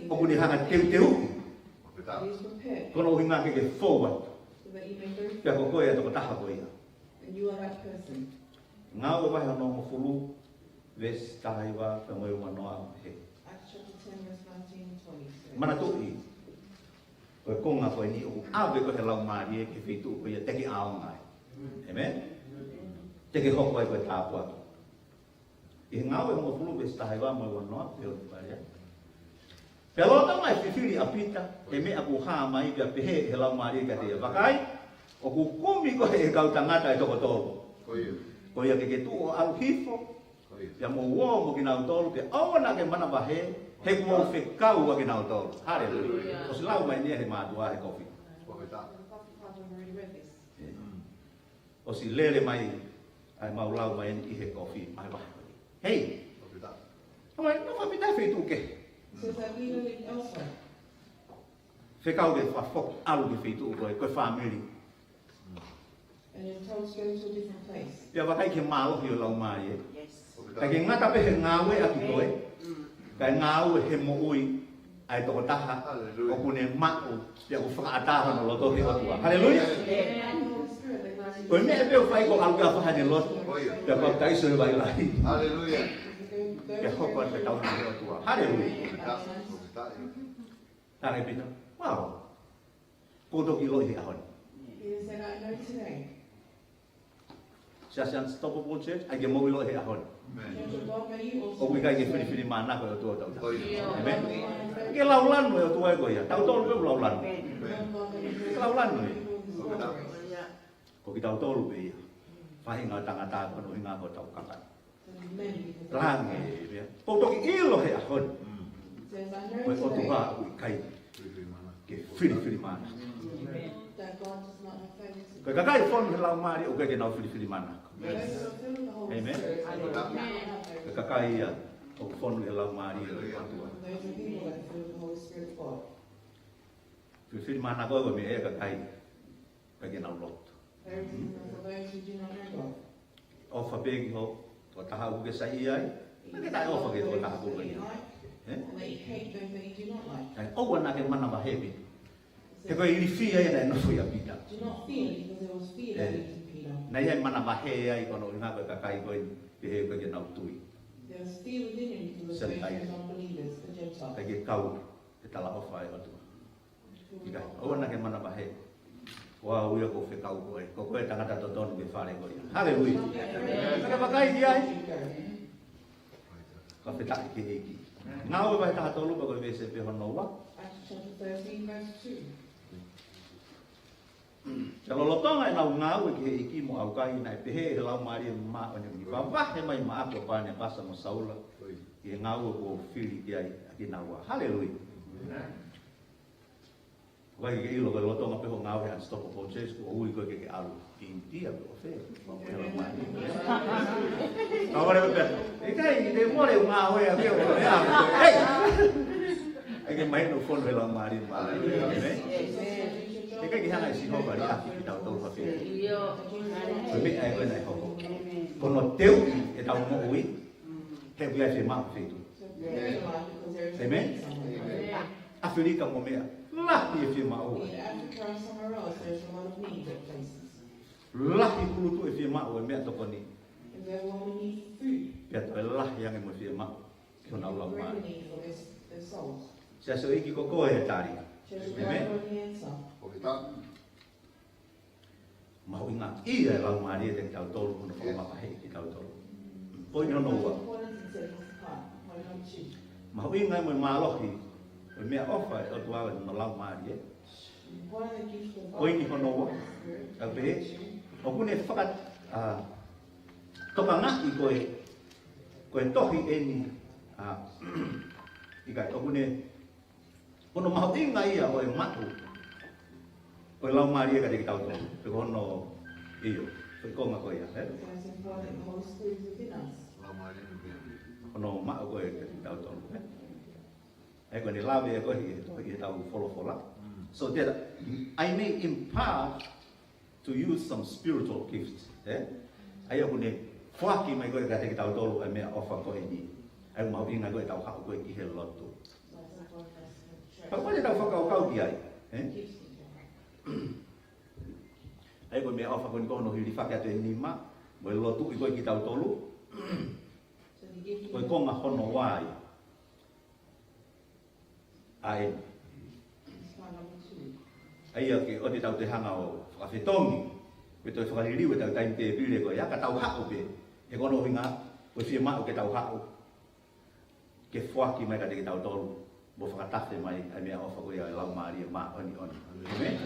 ʻOku ne hanga teuteuʻi. Ko hono ʻuhinga ke ke fou atu. Pea ko koe e tokotaha ko ia. Ngāue vahe hono hongofulu, veesi taha hiva pea mo e ua noa, pehē: Manatuʻi, ko e konga ko eni ʻoku ʻave koe ʻe he Laumālie ki he feituʻu ko ia te ke ʻaonga ai. ʻĒmeni? Te ke hoko ai ko e tāpuaki. ʻI he Ngāue hongofulu, veesi taha hiva mo e ua noa, pehē ʻo te parea. Pea lolotonga e fifili ʻa Pita he meʻa kuo hā mai, pea pehē ʻe he Laumālie kiate ia: Vakai, ʻoku kumi koe ʻe he kau tangata ʻe toko tolu. Ko ia ke ke tuʻu ʻo ʻalu hifo, pea mou ō mo kinautolu, pea ʻoua naʻa ke manavahē, he kuo u fekau ʻa kinautolu. Haleluia. ʻOsi lau mai eni ʻe he mātuʻa he kofi. ʻOsi lele mai ʻa e mau lau mai eni ʻi he kofi, mai vahe ko eni. Hei. Kamai, nofo ʻa Pita he feituʻu kehe. Fekau ke fakafoki ʻalu ki he feituʻu ko e, ko e fāmili. Pea vakai ki he mālohi ʻo e Laumālie. ʻIkai ke ngata pē he ngāue ʻaki koe, kae ngāue he moʻui ʻa e tokotaha ʻoku ne maʻu, pea ʻoku fakaʻatā hono loto he ʻOtua. Haleluia. Ko e meʻa pē ʻoku fai ko e ʻalu ke ʻalu ʻo fai haʻane lotu, pea papitaiso he vai lahi. Pea hoko atu ke tauhi he ʻOtua. Haleluia. Tala ʻe Pita: Wow. Kuo u toki ʻiloʻi he ʻaho ni. Siasi Unstoppable Church, ʻai ke mou ʻiloʻi he ʻaho ni ʻoku ʻikai ke filifilimānako e ʻOtua ʻo tautolu. ʻĒmeni. Ke laulanu e ʻOtua ko ia. Tautolu pē ʻoku laulanu. Ke laulanu ē. Ko kitautolu pē ia. Faʻahinga ʻo e tangata, ko hono ʻuhinga ko ʻetau kakai. Langi, ia. Kuo u toki ʻilo he ʻaho ni. Ko e ʻOtua ʻoku ʻikai ke filifilimānako. Ko e kakai fonu he Laumālie ʻoku ʻikai ke nau filifilimānako. ʻĒmeni. Ko e kakai ia ʻoku fonu he Laumālie ʻo e ʻOtua. Filifilimānako ko e meʻa ia ʻa e kakai ʻikai ke nau lotu. ʻOfa pē ki ho tokotaha ʻoku ke saiʻia ai, naʻa ke taʻeʻofa ki he tokotaha ʻoku ke saiʻia ai. ʻE? ʻOua naʻa ke manavahē pē. He ko e ilifia ia naʻe nofo ai ʻa Pita. Naʻe ʻi ai e manavahē ai ko hono ʻuhinga ko e kakai ko eni, pehē ʻoku ʻikai ke nau tui. ʻIkai ke kau he talaʻofa ʻa e ʻOtua. ʻIkai, ʻoua naʻa ke manavahē. Ko au ia ʻoku ou fekau koe. Ko koe e tangata totonu ki he fale ko ia. Haleluia. Naʻa ke vakai ki ai. Fakafetaʻi ki he ʻEiki. Ngāue vahe taha tolu pea ko e veesi pē hono ua. Pea lolotonga ʻenau ngāue ki he ʻEiki mo ʻaukai, naʻe pehē ʻe he Laumālie Māʻoniʻoni: Vavahe mai maʻaku ʻa Panepasa mo Saula, ʻi he ngāue kuo u fili ki ai ʻa kinaua. Haleluia. Vai ke ʻilo ko e lolotonga pē hoʻo ngāue he Unstoppable Church, kuo ui koe ke ke ʻalu ki ʻInitia pe ko fē. Ka ʻoku ʻikai ke te mole ʻo ngāue ʻa ke ʻo e ʻalu. Hei! ʻIkai ke mahino fonu he Laumālie Māʻoniʻoni. ʻĒmeni. ʻIkai ke hanga ʻe Sihova ʻo liʻaki kitautolu ha feituʻu. Ko e meʻa ia ko ē naʻe hoko. Ko hono teuʻi ʻetau moʻui, he ʻoku ʻi ai e fiemaʻu ʻa e feituʻu. ʻĒmeni. ʻAfilika mo e meʻa, lahi e fiemaʻu. Lahi hulutuʻu e fiemaʻu e meʻatokoni. Pea toe lahi ange mo e fiemaʻu ki honau laumālie. Siasi ʻo e ʻEiki, ko koe e tali. ʻĒmeni. Mahuʻinga ia e Laumālie kiate kitautolu, hono fakamamahiʻi kitautolu. Poini hono ua. Mahuʻinga mo e mālohi ʻo e meʻaʻofa ʻa e ʻOtua ʻi hono Laumālie. Poini hono ua. Ka pehē, ʻoku ne faka-, ʻa, tokangaʻi ko e, ko e tohi eni, ʻa, ʻikai, ʻoku ne Ko hono mahuʻinga ia ʻo e maʻu ʻo e Laumālie kiate kitautolu. Pe ko hono, ʻio, foʻi konga ko ia, ē? Hono maʻu ko ē kiate kitautolu, ē? Ē, ko ʻene lave ē ko ē ʻi he, ʻi heʻetau folofola. So that I may impart to you some spiritual gifts, ē? ʻA ia ʻoku ne foaki mai ko ē kiate kitautolu e meʻaʻofa ko eni. ʻA ia ʻoku mahuʻinga ko ē ʻetau haʻu ko ē ki he lotu. Pea ko e meʻa te tau fakakaukau ki ai, ē? ʻA ia ko e meʻaʻofa ko eni ko hono hilifaki atu e nima, mo e lotuʻi ko ē kitautolu. Ko e konga hono ua ia. ʻA ē. ʻA ia ke ʻoua te tau toe hanga ʻo fakafetongi, pe toe fakaliliu ʻetau taimi tēpile ko ia ka tau haʻu pē. He ko hono ʻuhinga, ko e fiemaʻu ke tau haʻu. Ke foaki mai kiate kitautolu, mo fakatafe mai ʻa e meʻaʻofa ko ia ʻo e Laumālie Māʻoniʻoni. ʻĒmeni.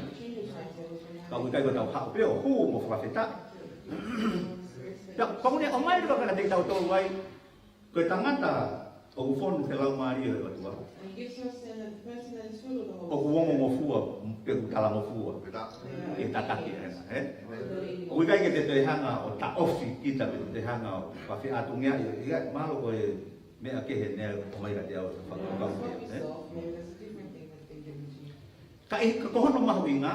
Ka ʻoku ʻikai ko ʻetau haʻu pē ʻo hū mo fakafetaʻi. Pea, pea ʻoku ne ʻomai leva kiate kitautolu ai, ko e tangata ʻoku fonu he Laumālie ʻo e ʻOtua. And gives us a person that is filled with the Holy Spirit. ʻOku ongongofua, pe ʻoku talangofua. Yeah. ʻE tataki ʻena, ē? Amen. ʻOku ʻikai ke te toe hanga ʻo taʻofi kita pe te hanga ʻo fakafeʻātungiaʻi, ʻikai, mahalo ko e meʻa kehe eni ʻoku ʻomai kiate au ʻo fakakaukau ki ai, ē? Ka ʻi, ka ko hono mahuʻinga,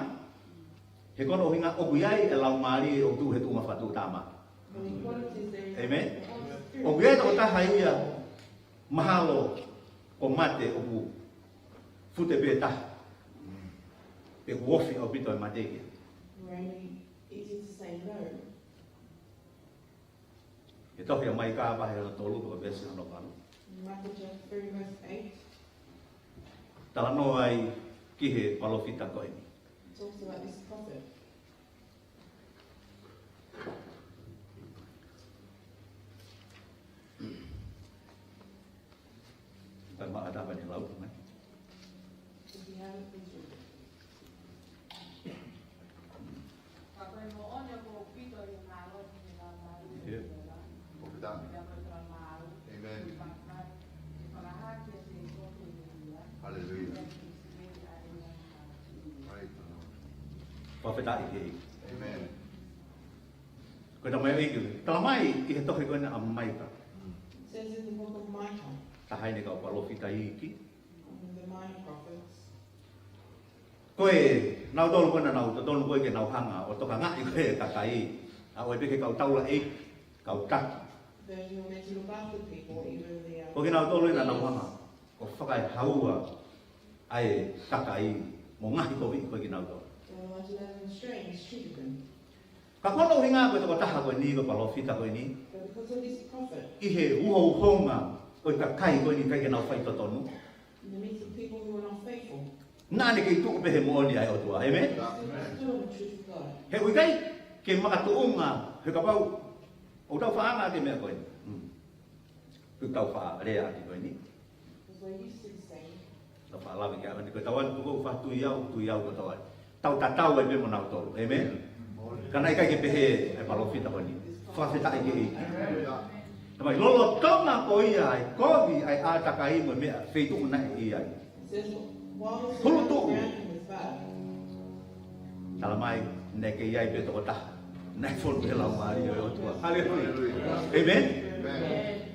he ko hono ʻuhinga ʻoku ʻi ai e Laumālie ʻoku tuʻu he tuʻunga fakatuʻutāmaki. ʻĒmeni. ʻOku ʻi ai e tokotaha ia mahalo ko e mate ʻoku fute pē taha. Pe ʻoku ofi ʻaupito e mate ki ai. He tohi ʻa Maika vahe hono tolu, ko e veesi hono valu. Micah chapter three, verse eight. Talanoa ai ki he palōfita ko eni. Talks about this prophet. Kai maʻa tapa ni lau, mai. If you have a vision. Ka ko e moʻoni ʻoku ʻaupito ʻa e ngaahi ʻofa ʻa e Laumālie. Yeah. ʻOku ʻi ai. Amen. Hallelujah. Praise the Lord. Fakafetaʻi ki he ʻEiki. Amen. Ko e tamaioʻeiki, talamai ʻi he tohi ko ena ʻa Maika. Mm. Says in the book of Micah. Taha eni e kau palōfita iiki. One of the minor prophets. Ko e, nautolu ko ena naʻa nau totonu ko ē ke nau hanga ʻo tokangaʻi ko ē e kakai. ʻA ē pē ki he kau taulaʻeiki, kau taki. Those who are meant to look after people, even the, uh, Ko kinautolu ena naʻa nau hanga ʻo fakaehaua ʻa e kakai mo e ngaahi kovi ko ē kinautolu. They were the ones who let in strange children. Ka ko hono ʻuhinga ko e tokotaha ko eni, ko e palōfita ko eni. But because of this prophet, ʻI he uhouhonga ʻo e kakai ko eni ʻikai ke nau faitotonu. In the midst of people who are not faithful, Naʻa ne kei tuʻu pē he moʻoni ʻa e ʻOtua. ʻĒmeni? He ʻoku ʻikai ke makatuʻunga, he kapau ʻoku tau faʻa ʻeke e meʻa ko eni. Hmm. ʻOku tau faʻa lea ʻaki ko eni. Tau faʻa lave ki ai, ko e tau ʻalu ko ē ʻo faʻa tui au, tui au ko e tau ʻalu. Tau tatau ai pē mo nautolu. ʻĒmeni? Ka naʻe ʻikai ke pehē ʻe he palōfita ko eni. Fakafetaʻi ki he ʻEiki. Tamai, lolotonga ko ia ʻa e kovi ʻa e ʻātakai mo e meʻa feituʻu naʻe ʻi ai. Hulu tuʻu. Tala mai, naʻe kei ʻi ai pē toko taha naʻe fonu he Laumālie ʻo e ʻOtua. Haleluia. Amen.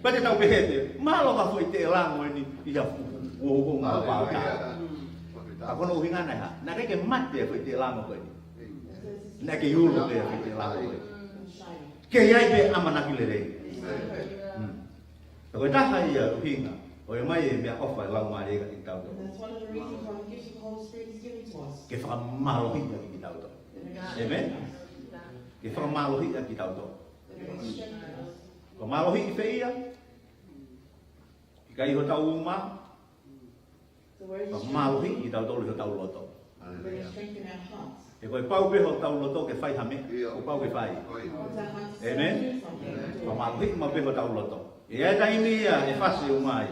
Pea te tau pehē pē, mālō ka foʻi teʻelango eni ia fuku, uo uo ngā pau tā. Ka ko hono ʻuhinga naʻe hā? Naʻe ʻikai ke mate e foʻi teʻelango ko eni. Naʻe kei ulo pē e foʻi teʻelango ko eni. Kei ʻi ai pē ʻamanaki lelei. Hmm. Ko e taha ia ʻuhinga ʻo e ʻomai e meʻaʻofa e Laumālie kiate kitautolu. And that's one of the reasons why the gift of the Holy Spirit is given to us. Ke fakamālohiʻi ʻaki kitautolu. Amen. Ke fakamālohiʻi ʻaki kitautolu. Fakamālohiʻi pē ia. ʻIkai hotau uma. Fakamālohiʻi kitautolu ʻi hotau loto. He ko e pau pē hotau loto ke fai ha meʻa, kuo pau ke fai. Amen. Fakamālohiʻi maʻu pē hotau loto. ʻE ʻi ai e taimi ia ʻe fasi e uma ai.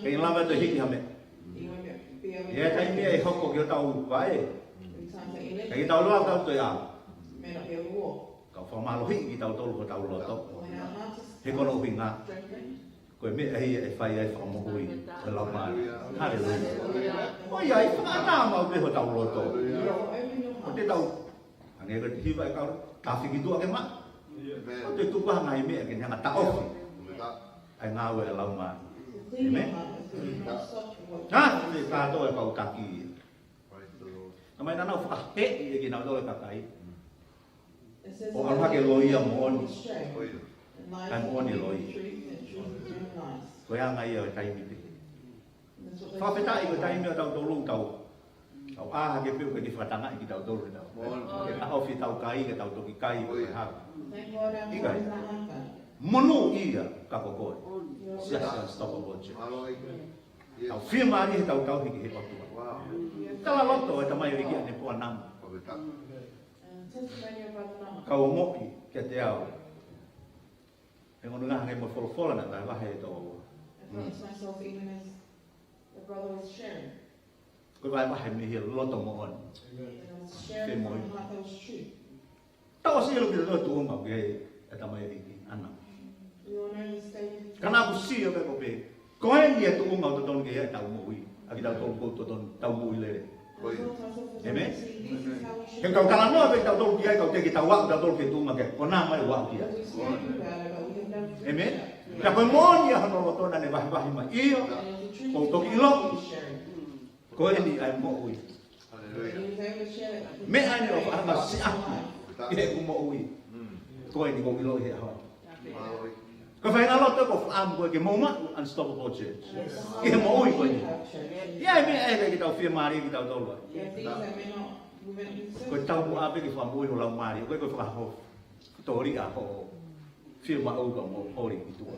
Kei lava ʻe toe hiki ha meʻa. ʻE ʻi ai e taimi ia ʻe hoko ki hotau vaʻe. Kei tau loa tau toe ʻalu. Ka fakamālohiʻi kitautolu hotau loto. He ko hono ʻuhinga, ko e meʻa ia ʻe fai ai e fakamoʻui ʻo e Laumālie. Haleluia. ʻOiauē, fakaʻatā maʻu pē hotau loto. ʻO te tau, hangē ko e hiva ʻa e kau, tāfiki tuʻa ke maʻu. ʻO te tuku ha ngaahi meʻa ke ne hanga ʻo taʻofi ʻa e ngāue ʻa e Laumālie. Amen. Hā, te kātoa e kau taki ia. Naʻa mai naʻa nau fakaheeʻi ʻe kinautolu e kakai. ʻO ʻalu hake e loi ia moʻoni. Kae moʻoni e loi. Ko e anga ia ʻo e taimi pē. Fakafetaʻi ko e taimi ʻo tautolu tau. Tau ʻā hake pē ʻoku ʻikai ke fakatangaʻi kitautolu ʻe tau. Ke taʻofi ʻetau kai, ke tau toki kai, ko e hā. ʻIkai. Monūʻia ka ko koe. Siasi Unstoppable Church. Tau fiemālie he tau tauhi ki he ʻOtua. Tala loto e tamai ʻo e ʻEiki ʻa ʻene poa nama. Kau ongoʻi kiate au. He ʻoku ngali mo e folofola naʻe vahevahe ʻe tō. Ko e vahevahe mei he loto moʻoni. Fēmoʻui. Tau ʻosi ʻilo ki he tuʻunga ʻoku ʻi ai e tamai ʻEiki ʻana. Ka naʻa ku sio pē ko pē. Ko eni e tuʻunga ʻoku totonu ke ʻi ai ʻetau moʻui. ʻA kitautolu ʻoku totonu tau moʻui lelei. Amen. He kau talanoa pē kitautolu ki ai, kau teʻeki tau aʻu kitautolu ki he tuʻunga ke konā mai ʻo aʻu ki ai. Amen. Pea ko e moʻoni ia hono loto naʻa ne vahevahe mai. ʻIo, ʻoku ou toki ʻilo. Ko eni ʻa e moʻui. Meʻa eni ʻoku faʻa hanga ʻo siʻaki ʻi heʻeku moʻui. Ko eni ʻoku ou ʻilo ʻi he ʻaho. Ko e faʻahinga loto ko e faʻamu ko e ke mou maʻu Unstoppable Church. ʻI he moʻui ko eni. ʻI ai e meʻa ʻe ʻikai ke tau fiemālie kitautolu ai. Ko e taumuʻa pē ke fakamoʻui ho laumālie. Ko e ko e fakahoko. Tōlia ho fiemaʻu ka mo holi ki tuʻa.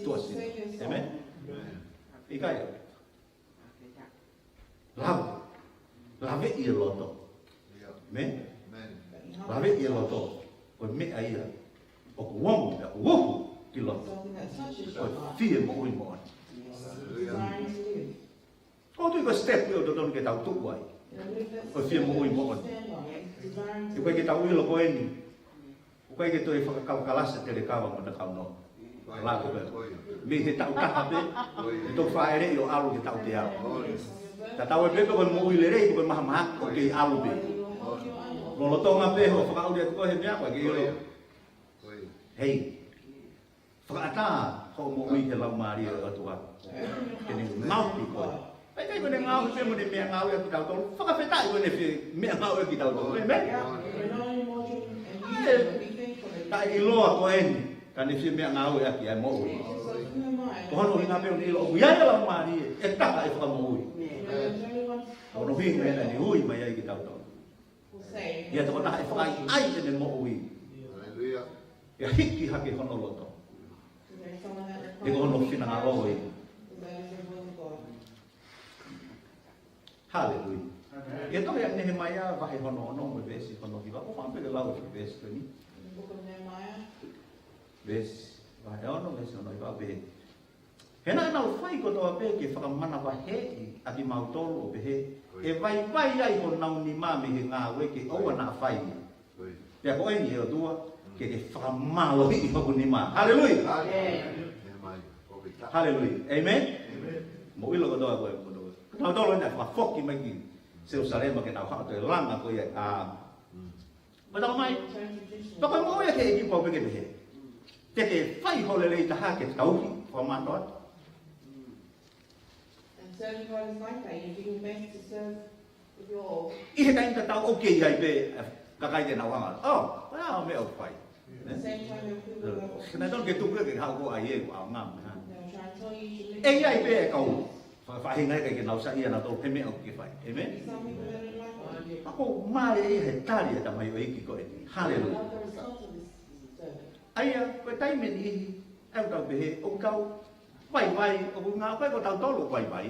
Tuʻa sina. Amen. ʻIkai. Lave. Laveʻi e loto. Amen. Laveʻi e loto. Ko e meʻa ia ʻoku ongo, ʻoku uhu ki loto. Ko e fie moʻui moʻoni. Ko e tui ko e step ia ʻoku totonu ke tau tuʻu ai. Ko e fie moʻui moʻoni. He ʻoku ʻikai ke tau ʻilo ko eni. ʻOku ʻikai ke toe fakakalakalasa telekava mo e takaunongo. Lako pē. Mei he taʻu taha pē, ʻe toki fāʻeleʻi ʻo ʻalu ki he taʻu teau. Tatau ai pē pe ko e moʻui lelei, pe ko e mahamahaki, ʻoku kei ʻalu pē. Lolotonga pē hoʻo fakaʻuli atu ko ē he meʻa, ʻoku ʻikai ke ʻilo. Hei. Fakaʻatā hoʻo moʻui he laumālie ʻo e ʻOtua. Ke ne ngaohi koe. ʻIkai ko ʻene ngaohi pē mo ʻene meʻangāueʻaki kitautolu. Fakafetaʻi ko ʻene fie meʻangāueʻaki kitautolu. Amen. ʻAi, taʻeʻiloa ko eni, ka ne fie meʻangāueʻaki ʻa e moʻui. Ko hono ʻuhinga pē ʻoku ne ʻilo ʻoku ʻi ai e laumālie ʻe taka ʻe fakamoʻui. Ko hono ʻuhinga ena ʻene ui mai ai kitautolu. Ia tokotaha ʻe fakaʻaiʻai ʻene moʻui. Haleluia. Ia hiki hake hono loto. He ko hono finangalo ia. Haleluia. Ia toki ʻa Nehemaia vahe hono ono mo e veesi hono hiva. ʻOku ou fakaʻamu pē ke lau e veesi ko eni. Veesi vahe ono, veesi hono hiva pē. He naʻa nau fai kotoa pē ke fakamanavaheʻi ʻa kimautolu ʻo pehē, ʻe vaivai ai honau nima mei he ngāue ke ʻoua naʻa fai ia. Pea ko eni ʻe ʻOtua, ke ke fakamālohiʻi hoku nima. Haleluia. Haleluia. Amen. Mou ʻilo kotoa ko e kotoa. Ko kinautolu eni naʻe fakafoki mai ki Selusalema ke nau haʻu ʻo toe langa ko ia ʻa. Pea talamai, pea ko e moʻui ʻa e ʻEiki pau pē ke pehē. Te ke fai ho lelei taha ke tauhi, fakamātoato. And serving God is like that. You do your best to serve with your all. ʻI he taimi tatau ʻoku kei ʻi ai pē, ē, kakai te nau hanga. Oh, well, meʻa ʻoku fai. Same time, there are people that will. Ke nau tonu ke tuku ke hau ko ai e, ʻaonga mo e hā. They'll try and tell you to live. ʻE ʻi ai pē e kau fa-, faʻahinga ʻikai ke nau saiʻia nautolu he meʻa ʻoku ke fai. Amen? Some people that are like that. Ako male ʻi he tali ʻa e tamaioʻeiki ko eni. Hallelujah. Love the result of this service. ʻA ia, ko e taimi ʻe niʻihi, ʻoku tau pehē, ʻoku tau vaivai, ʻoku ngāue ko tautolu ʻoku vaivai.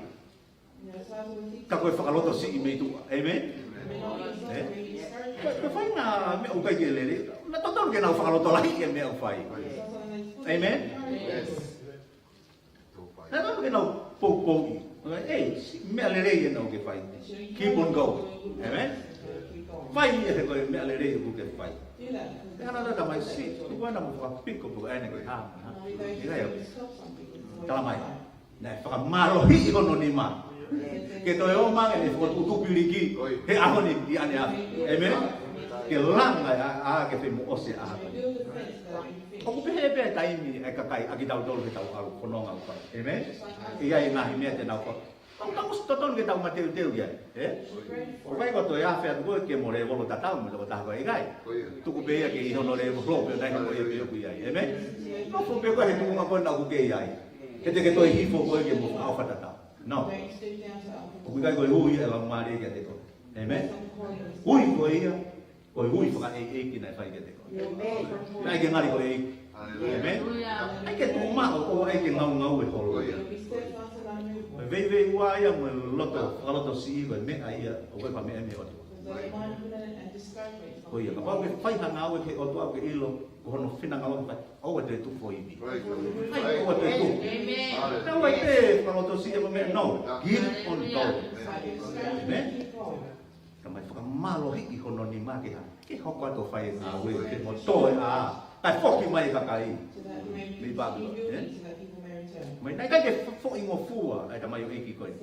Ka ko e fakalotosiʻi mei tuʻa. Amen? Ē? Ko e, ko e faʻahinga meʻa ʻoku ʻikai ke lelei. Naʻa tautolu ke nau fakalotolahiʻi e meʻa ʻoku fai. Amen? Naʻa tautolu ke nau poupouʻi. Ē, siʻi meʻa lelei ʻena ʻoku ke fai. Keep on going. Amen? Fai ia he ko e meʻa lelei ʻoku ke fai. Pea naʻa talamai siʻi, tuku ā mo fakapiko pē ʻene ko e hā, hā. ʻIkai au. Talamai. Naʻe fakamālohiʻi hono nima. Ke toe ō mai ʻene fokotuʻutuʻu piliki he ʻaho ni ʻi ʻaneafi. Amen? Ke langa ʻa, ʻa, ke fai mo ʻosi ʻa. ʻOku pehē pē taimi e kakai ʻa kitautolu he tau ʻalu fononga ʻoku fai. Amen? ʻI ai e ngaahi meʻa te nau fai. ʻOku tau ʻosi totonu ke tau mateuteu ki ai. Ē? ʻOku ʻikai ko e toe afe atu koe ke mo lēvolo tatau mo e tokotaha ko ē ʻikai. Tuku pē ia ke ʻi hono lēvolo pē ʻo nai ko ia pē ʻoku ʻi ai. Amen? Nofo pē koe he tuʻunga ko ena ʻoku ke ʻi ai. He te ke toe hifo koe ke mo fakaʻofa tatau. No. ʻOku ʻikai ko e ui ʻa e Laumālie kiate koe. Amen? Ui ko ia, ko e ui fakaʻeiʻeiki naʻe fai kiate koe. Naʻe ʻikai ke ngali ko e ʻEiki. Amen? ʻIkai ke tuʻu maʻu ʻo ʻikai ke ngaungaue holo. Ko e veiveiua ia mo e loto, fakalotosiʻi ko e meʻa ia ʻoku ʻikai ko ha meʻa mei he ʻOtua. Ko ia, kapau ʻoku ke fai ha ngāue ki he ʻOtua ʻoku ke ʻilo, ko hono finangalo ke fai, ʻoua te ke tuku foʻi ivi. Fai, ʻoua te ke tuku. Amen. Naʻa ʻoku ʻikai ke fakalotosiʻi e meʻa, no. Keep on going. Amen. Talamai fakamālohiʻi hono nima ke hā. Ke hoko atu ʻo fai e ngāue, ke mo toe ʻā. Kae foki mai e kakai mei Pāpilone, ē? Mai naʻe ʻikai ke fo-, foʻi ngofua ʻa e tamaioʻeiki ko ē.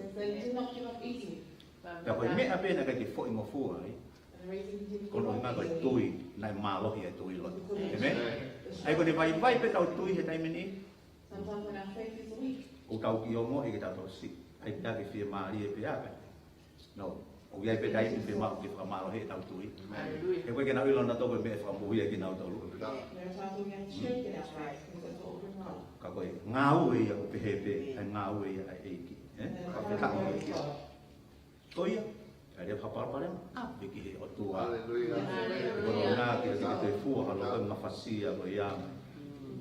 Pea ko e meʻa pē naʻe ʻikai ke foʻi ngofua ai. Ko hono ʻuhinga ko e tui, naʻe mālohi e tui ʻi loto. Amen? ʻA ia ko ʻene vaivai pē ʻetau tui he taimi ni. Sometimes when our faith is weak. ʻOku tau kiʻi ongoʻi ke tau tau siʻi. ʻA ia pea ke fiemālie pē ā. No, ʻoku ʻi ai pē taimi pē maʻu ke fakamālohi ʻetau tui. Hallelujah. He ʻoku ʻikai ke nau ʻilo nautolu ko e meʻa ʻe fakamoʻui ai kinautolu. There are times when we have to strengthen our faith because that's what we know. Ka ko e ngāue ia ʻoku pehē pē, ʻa e ngāue ia ʻa e ʻEiki. Ē? And the Ka ko e power of God. Ko ia, ʻa e lea fakapalopalema, ʻave ki he ʻOtua. Hallelujah. Ko hono ʻuhinga ke te ke toe fua, ka loko e mafasia ko ia.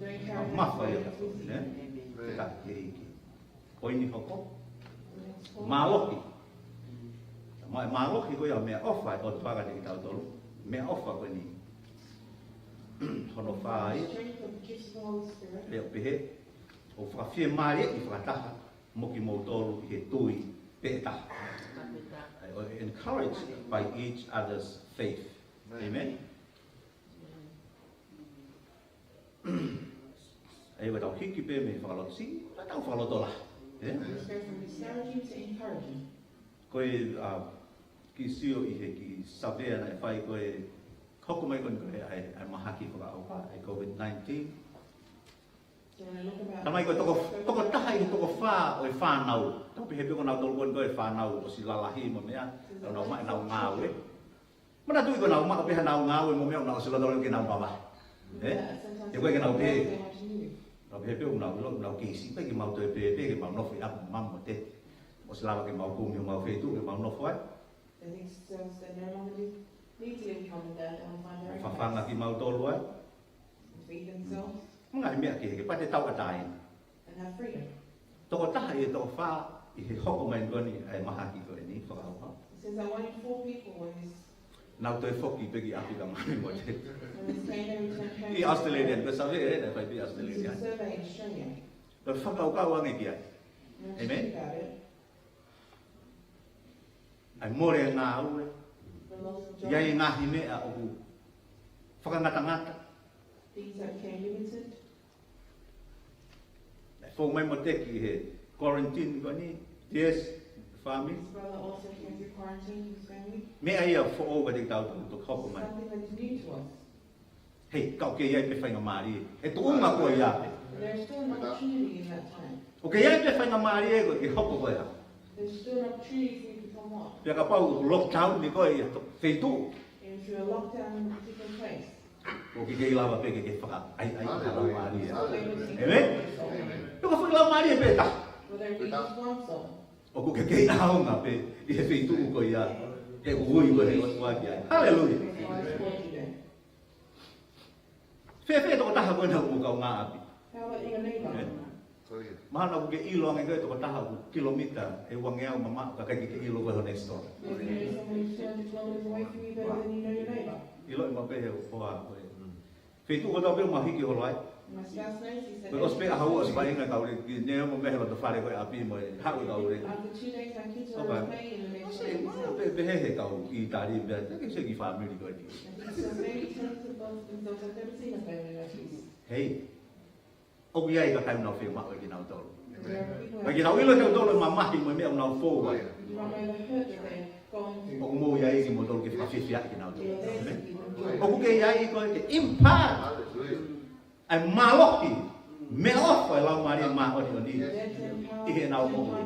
Very Ka mafa ia, powerful. Ē? Amen. Ka ʻEiki. Ko eni hoko. Mālohi. Mā-, mālohi ko ia meʻaʻofa ʻa e ʻOtua kiate kitautolu. Meʻaʻofa ko eni. Hono fā ia. Strength of the gifts of the Holy Spirit. Lea pehē, ʻo fakafiemālieʻi fakataha mo kimoutolu ʻi he tui pē taha. ʻA ia, ʻo encouraged by each other's faith. Amen. Amen? ʻA ia, ʻoku tau hiki pē mei he fakalotosiʻi, ʻo tau fakalotolahi. Ē? Let's go from discouraging to encouraging. Ko e, ʻa, kiʻi sio ʻi he kiʻi savea naʻe fai ko e, hoko mai ko eni ko e, ʻa e, ʻa e mahaki fakaʻauha, ʻa e COVID nineteen. So when I look about Talamai ko e toko, toko taha ʻi he toko fā ʻo e fānau. Tau pehē pē ko nautolu ko eni ko e fānau ʻosi lalahi mo e meʻa, ʻenau maʻu ʻenau ngāue. Manatuʻi ko ʻenau maʻu pē haʻanau ngāue mo e meʻa ʻoku nau ʻosi lolotonga ke nau mavahe. Ē? He ʻoku ʻikai ke nau pehē. Nau pehē pē ʻoku nau ʻilo, nau kei siʻi, ʻikai ke mau toe pehē pē, ke mau nofo ʻi ʻapi mo mami mo teti. ʻOsi lava ke mau kumi homau feituʻu, ke mau nofo ai. They think themselves they no longer need, need to live with mum and dad and find their own place. Fafanga kimautolu ai. Feed themselves. Mo e ngaahi meʻa kehekehe, pea te tauʻatāina. And have freedom. Toko taha ʻi he toko fā ʻi he hoko mai ko eni ʻa e mahaki ko eni fakaʻauha. It says that one in four people when this Nau toe foki pē ki ʻapi ka mami mo teti. When this came, they returned home. ʻI ʻAositelēlia, ko e savea ē, naʻe fai pē ʻi ʻAositelēlia. This is a survey in Australia. Ko e fakakaukau ange ki ai. Now, Amen? Think about it. ʻA e mole e ngāue. The loss of job. ʻI ai e ngaahi meʻa ʻoku fakangatangata. Things that became limited. Naʻe fou mai mo teti he quarantine ko eni. Yes, Family. This brother also came through quarantine with his family. Meʻa ia foʻou kiate kitautolu, toki hoko mai. Something that's new to us. Hei, ka ʻoku kei ʻi ai pē faingamālie. He tuʻunga ko ia pē. But there's still an opportunity in that time. ʻOku kei ʻi ai pē faingamālie ko e ke hoko ko ia. There's still an opportunity for you to become one. Pea kapau lockdown ni ko ia ʻi ha feituʻu. And if you're locked down in a particular place. ʻOku ke kei lava pē ke ke fakaʻaiʻai ki ha laumālie. Hallelujah. Amen? Amen. Pea ko e foʻi laumālie pē taha. Whether it be just one soul. ʻOku ke kei ʻaonga pē ʻi he feituʻu ko ia. He ʻoku ui koe ʻe he ʻOtua ki ai. Hallelujah. Fēfē tokotaha ko ena ʻoku mo kaungāʻapi? How about your neighbor? Mahalo ʻoku ke ʻilo ange ko e tokotaha ʻoku kilomita ʻe uangeau mamaʻo ka ʻikai ke ke ʻilo ko e hona next door. Maybe you know someone who's two hundred kilometers away from you better than you know your neighbor. ʻIloʻi maʻu pē ʻe he hoa ko e feituʻu kotoa pē ʻoku ma hiki holo ai. My spouse knows, he said, ko e ʻosi pē ʻaho ua ʻosi vaʻinga kau le ki ne mo mehe loto fale ko e ʻapi mo e haʻu kau le. After two days, my kids were playing in the next room. Pe, pe he he kau ʻi tali pea te ke se ki family ko e. And he said, maybe ten of themselves, I've never seen a family like this. Hei. ʻOku ʻi ai e kakai ʻoku nau fiemaʻu ʻe kinautolu. There are people who ʻIkai ke nau ʻilo ʻe kinautolu e mamahi mo e meʻa ʻoku nau fou ai. do not know the hurt that they've gone through. ʻOku mou ʻi ai kimoutolu ke fakafiefiaʻi kinautolu. Amen. ʻOku ke ʻi ai koe ke impart ʻa e mālohi, meʻaʻofa ʻa e Laumālie Māʻoniʻoni ʻi heʻenau moʻui.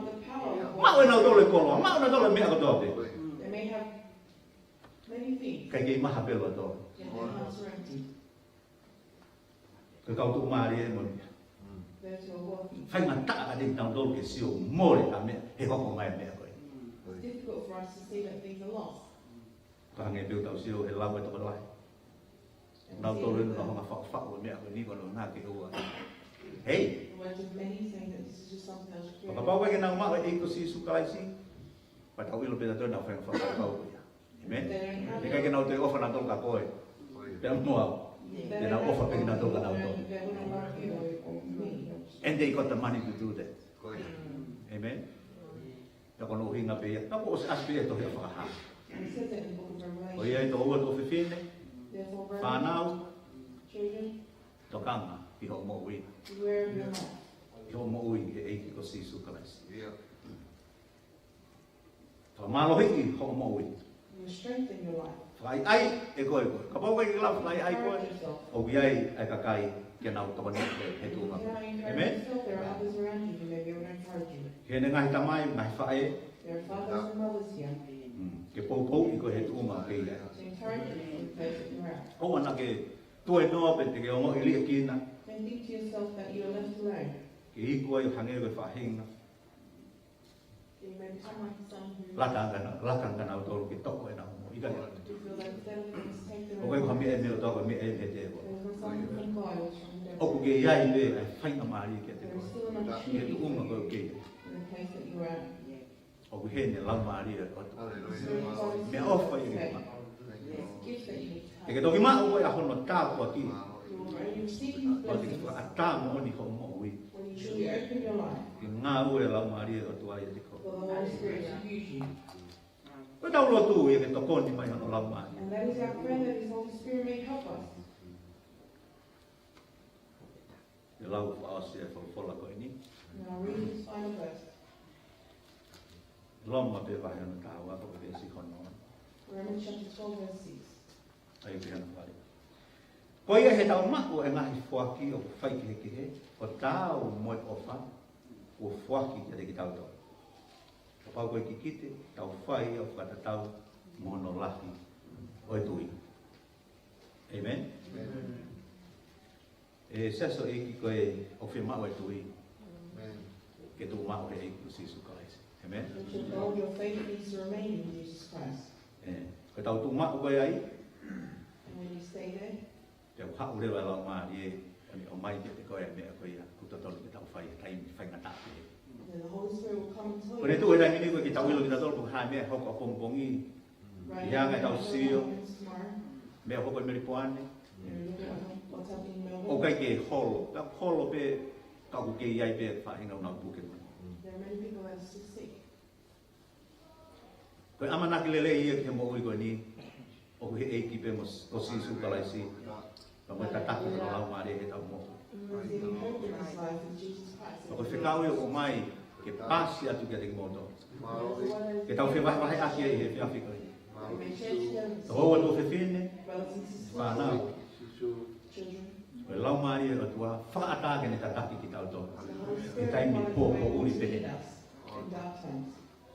Maʻu ʻe nautolu e koloa, maʻu ʻe nautolu e meʻa kotoa pē. They may have many things, ʻIkai ke ʻi ai ha pē loto. Yet their hearts are empty. Ko e kau tuʻumālie mo e meʻa. Those who are wealthy. Faingataʻa kiate kitautolu ke sio mole ʻa e meʻa, he hoko mai e meʻa ko ē. It's difficult for us to see that things are lost. Ka hangē pē ʻoku tau sio he lau e tokolahi. Nautolu ʻoku nau hanga ʻo faʻufaʻu e meʻa ko eni ko e ʻuhinga ke ʻoua. Hei. The words of many saying that this is just something that was created. Kapau ʻoku ʻikai ke nau maʻu e ʻEiki ko Sīsū Kalaisi, pea tau ʻilo pē nautolu ʻoku nau faingataʻa ko ia. Amen. He ʻikai ke nau toe ʻofa nautolu kia koe. Pea mo au. Te nau ʻofa pē kinautolu kia nautolu. And they got the money to do that. Amen. Pea ko hono ʻuhinga pē ia. Naʻa ku ʻosi ʻasi pē ia he tohi ʻa Fakahā. Ko ia ʻe tō ua tō fefine, fānau, tokanga ki hoʻo moʻui. Ki hoʻo moʻui he ʻEiki ko Sīsū Kalaisi. Fakamālohiʻi hoʻo moʻui. Fakaʻaiʻai ʻe koe koe. Kapau ʻoku ʻikai ke lava fakaʻaiʻai koe, ʻoku ʻi ai ʻa e kakai ke nau tokoni ki he, he tuʻunga. Amen? Heʻene ngaahi tamai, ngaahi faʻē. Ke poupouʻi koe he tuʻunga ʻoku ke ʻi ai. ʻOua naʻa ke tuenoa pe te ke ongoʻi liʻekina. Ke iku ai ʻo hangē ko e faʻahinga. Laka ange kina, laka ange kinautolu ke toʻo ʻenau moʻui. ʻIkai. ʻOku ʻikai ko ha meʻa ʻe meʻa ʻo toʻo ko e meʻa ʻe meʻa te ua. ʻOku ke ʻi ai pē ʻa e faingamālie kiate koe. Ki he tuʻunga ko ē ʻoku ke ʻi ai. ʻOku ʻi heni e Laumālie ʻo e ʻOtua. Meʻaʻofa ia ke maʻu. Te ke toki maʻu koe ʻa hono tāpuaki. ʻO te ke fakaʻatā moʻoni hoʻo moʻui. Ke ngāue e Laumālie ʻo e ʻOtua ʻiate koe. Ko ʻetau lotu ia ke tokoni mai hono Laumālie. Ke lau fakaʻosi e folofola ko eni. Loma pē vahe hono taha ua ko e veesi hono ono. ʻAi pē hano fale. Ko ia he tau maʻu e ngaahi foaki ʻoku fai kehekehe, ko e tau mo e ʻofa, kuo foaki kiate kitautolu. Kapau ko e kikite, tau fai ʻo fakatatau mo hono lahi ʻo e tui. Amen? ʻE Siasi ʻEiki ko e ʻoku fiemaʻu e tui. Ke tuʻu maʻu he ʻEiki ko Sīsū Kalaisi. Amen? Ē, ko ʻetau tuʻu maʻu ko ē ai. Pea ʻoku haʻu leva e Laumālie, ʻo ne ʻomai kiate koe e meʻa ko ia, ʻoku totonu ke tau fai, taimi faingataʻa pē. Ko ʻene tuʻu he taimi ni ko e ke tau ʻilo kitautolu, ko e hā e meʻa hoko ʻapongipongi. ʻI he anga ʻetau sio, meʻa hoko ʻi Melipoane. ʻOku ʻikai ke holo, ka holo pē, ka ʻoku kei ʻi ai pē faʻahinga ʻoku nau puke mai. Ko e ʻamanaki lelei ia ki he moʻui ko eni, ʻoku ʻi he ʻEiki pē mo, ko Sīsū Kalaisi, pea mo e tataki hono Laumālie heʻetau moʻui. Ko e fekau ia ʻoku ʻomai, ke paasi atu kiate kimoutolu. Ke tau fevahevaheʻaki ai he efiafi ko eni. Tau ʻofa tuofefine, fānau. Ko e Laumālie ʻo e ʻOtua, fakaʻatā ke ne tataki kitautolu ʻi he taimi poʻuli pehē ni.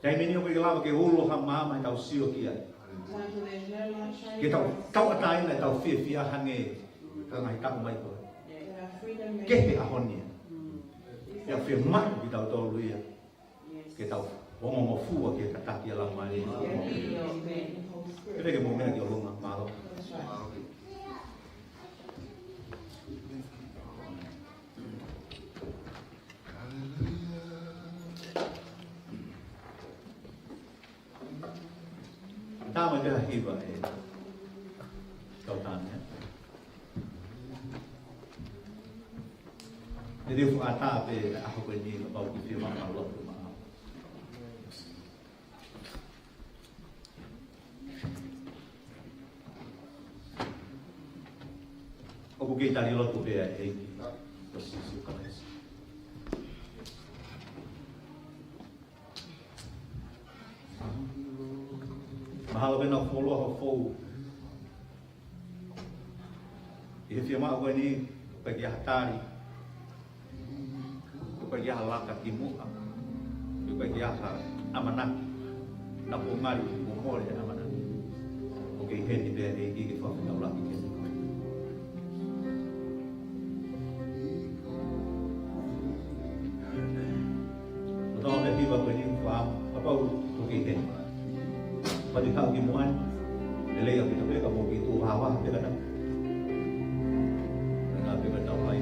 Taimi ni ʻoku ʻikai lava ke ulo ha maama ʻetau sio ki ai. Ke tau tauʻatāina ʻetau fiefia hangē ko e ngaahi taʻu mai ko ē. Kehe ʻaho ni. Pea fiemaʻu kitautolu ia ke tau ongongofua ki he tataki ʻa e Laumālie. Pea ke mou meʻa ki ʻolunga, mālō. Tā mai pē ha hiva ʻe kau tāne. ʻE liliu fakaʻatā pē ʻaho ko eni kapau ʻoku ke fiemaʻu ha lotu maʻau. ʻOku kei tali lotu pē ʻa e ʻEiki ko Sīsū Kalaisi. Mahalo pē naʻa ku fuoloa hoʻo fou ʻi he fiemaʻu ko eni, ʻoku ʻikai ha tali, ʻoku ʻikai ha laka ki muʻa, ʻoku ʻikai ha ʻamanaki, naʻa ku ngali kuo mole ʻamanaki. ʻOku kei ʻi heni pē ʻEiki ke fakafetaulaki kiate koe. Ko e tau pē hiva ko eni, kapau ʻoku ke ʻi heni. Pati kau ki muʻa ni, lelei ʻaupito pē kapau ʻoku ke tuʻu vahavaha pē ka tau. Pea pē ka tau ai.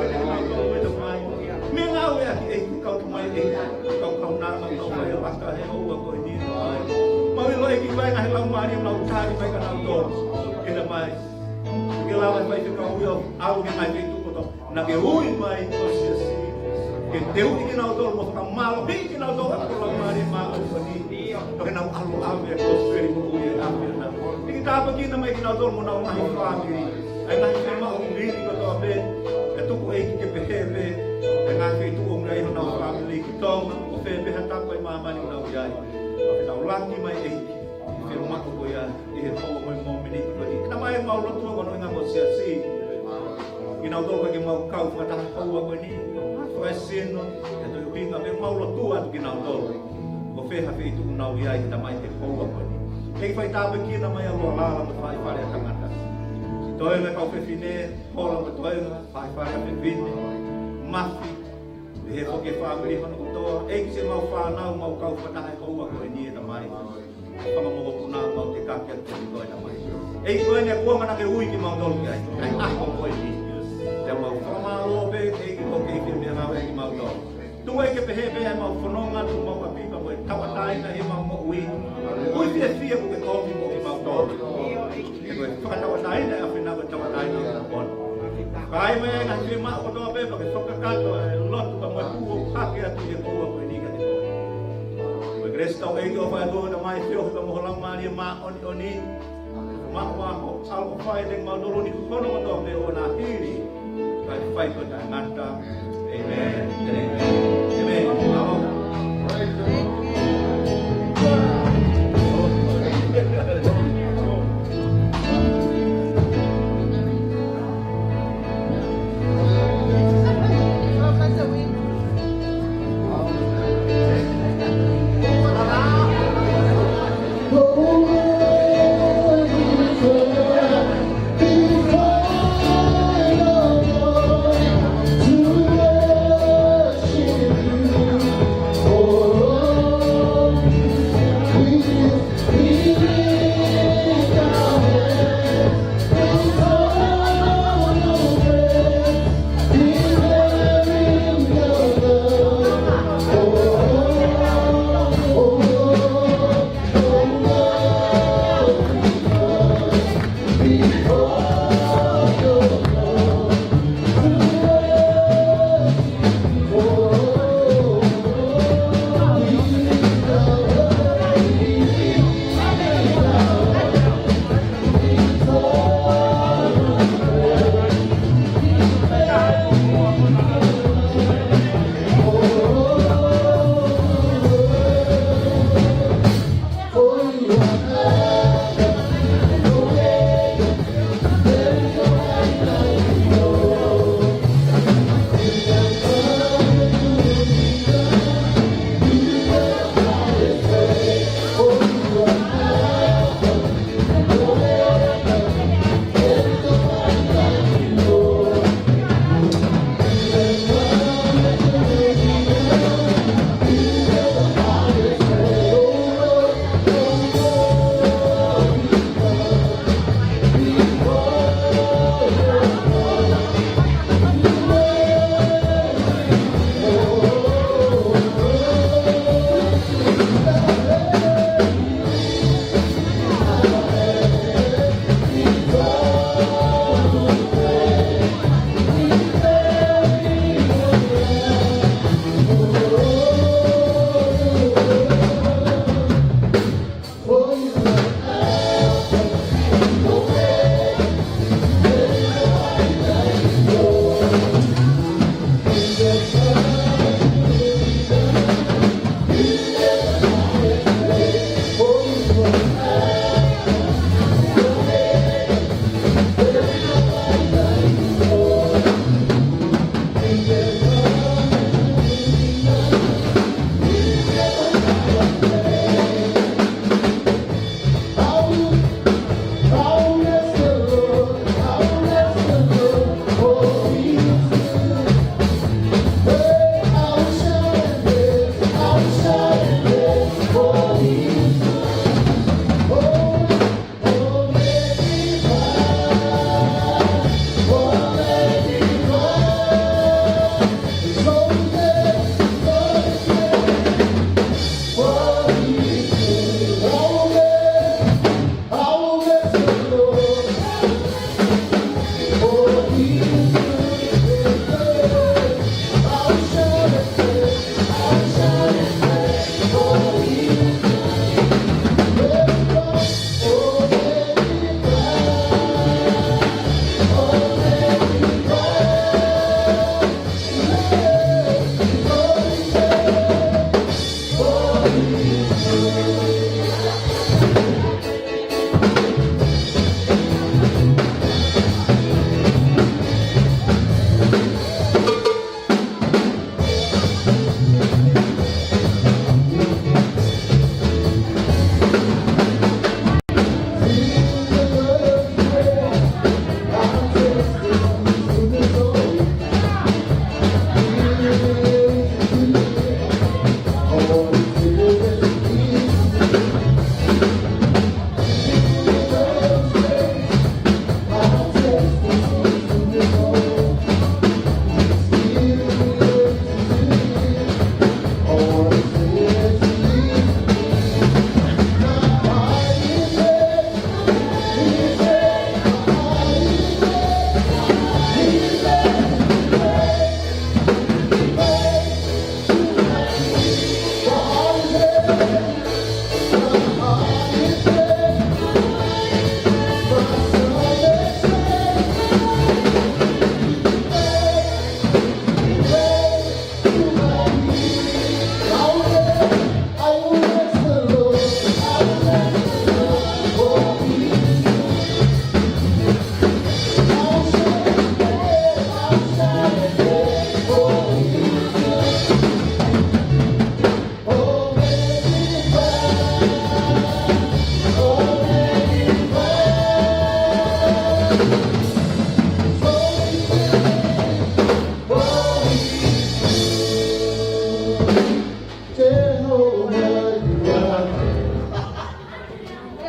kiate kinautolu ʻe Tamai. Meʻangāueʻaki ʻEiki, kau Tamai ʻEiki, kau kaunanga, kau fai ʻo ʻata he houa ko eni. Mau ʻilo ʻEiki ʻoku ʻi ai e ngaahi laumālie ʻoku nau tali mai kia nautolu ʻe Tamai. Ke lava e faifekau ia ʻo ʻalu ki he ngaahi feituʻu kotoa. Naʻa ke ui mai ho siasi ke teuʻi kinautolu mo fakamālohiʻi kinautolu ʻaki ho Laumālie Māʻoniʻoni. Pea ke nau ʻalu ʻo ʻave e kosipeli moʻui ʻa e ʻAfiona. ʻEiki, tāpuekina mai kinautolu mo honau ngaahi fāmili. ʻA e ngaahi fiemaʻu ʻoku lili kotoa pē, ʻe tuku ʻEiki ke pehē pē ʻa e ngaahi feituʻu ʻoku ʻi ai honau fāmili ki Tonga, ʻo fē pē ha tapu ʻi māmani ʻoku nau ʻi ai. Pea ke nau laki mai ʻEiki, ke maʻu ko ia ʻi he houa mo e mōmeniti ko eni. Tamai, mau lotua ko hono ʻuhinga ko e siasi. Kinautolu ʻoku ʻikai ke mau kau fakataha he houa ko eni. Fakaesino, ʻi he toe ʻuhinga pē mau lotua atu kinautolu. Ko fē ha feituʻu ʻoku nau ʻi ai, Tamai, he houa ko eni. ʻEiki, fai tāpuekina mai ʻa Loʻalala mo e faʻahi fale ʻa tangata. Siʻi toenga kau fefine, Kola mo Toenga, faʻahi fale ʻa fefine, Mafi, ʻi he foki e fāmili hono kotoa, ʻEiki, siʻemau fānau, mau kau fakataha he houa ko eni ʻe Tamai. Fanga mokopuna mau tekaki atu kiate koe Tamai. ʻEiki, ko eni ʻa e kuonga naʻa ke ui kimautolu ki ai, ʻa e ʻaho ko eni. Pea mau fakamālō pē ʻEiki ʻoku ke ʻi he meʻangāue kiate kimautolu. Tuku ʻEiki ke pehē pē ʻemau fononga, tuku mau ka pipa mo e tauʻatāina ʻi heʻemau moʻui. Ui fiefia ʻoku ke ʻomi mo kimautolu. He ko e fakatauʻatāina ʻa e ʻAfiona ko e tauʻatāina ʻo e ʻaho ni. Kae ʻumaʻā e ngaahi fiemaʻu kotoa pē, pea ke fakakakato e lotu pea mo e hū ʻoku hake atu ʻi he houa ko eni kiate koe. Ko e kelesi ʻa hotau ʻEiki ko e ʻofa ʻa e ʻOtua ko e Tamai, feohi pea mo ho Laumālie Māʻoniʻoni, maʻu ʻa e ʻaloʻofa ʻiate kimautolu ni kotoa kotoa pē ʻo na hili, kae fai ʻo taʻengata. ʻĒmeni. ʻĒmeni. ʻĒmeni. Alo.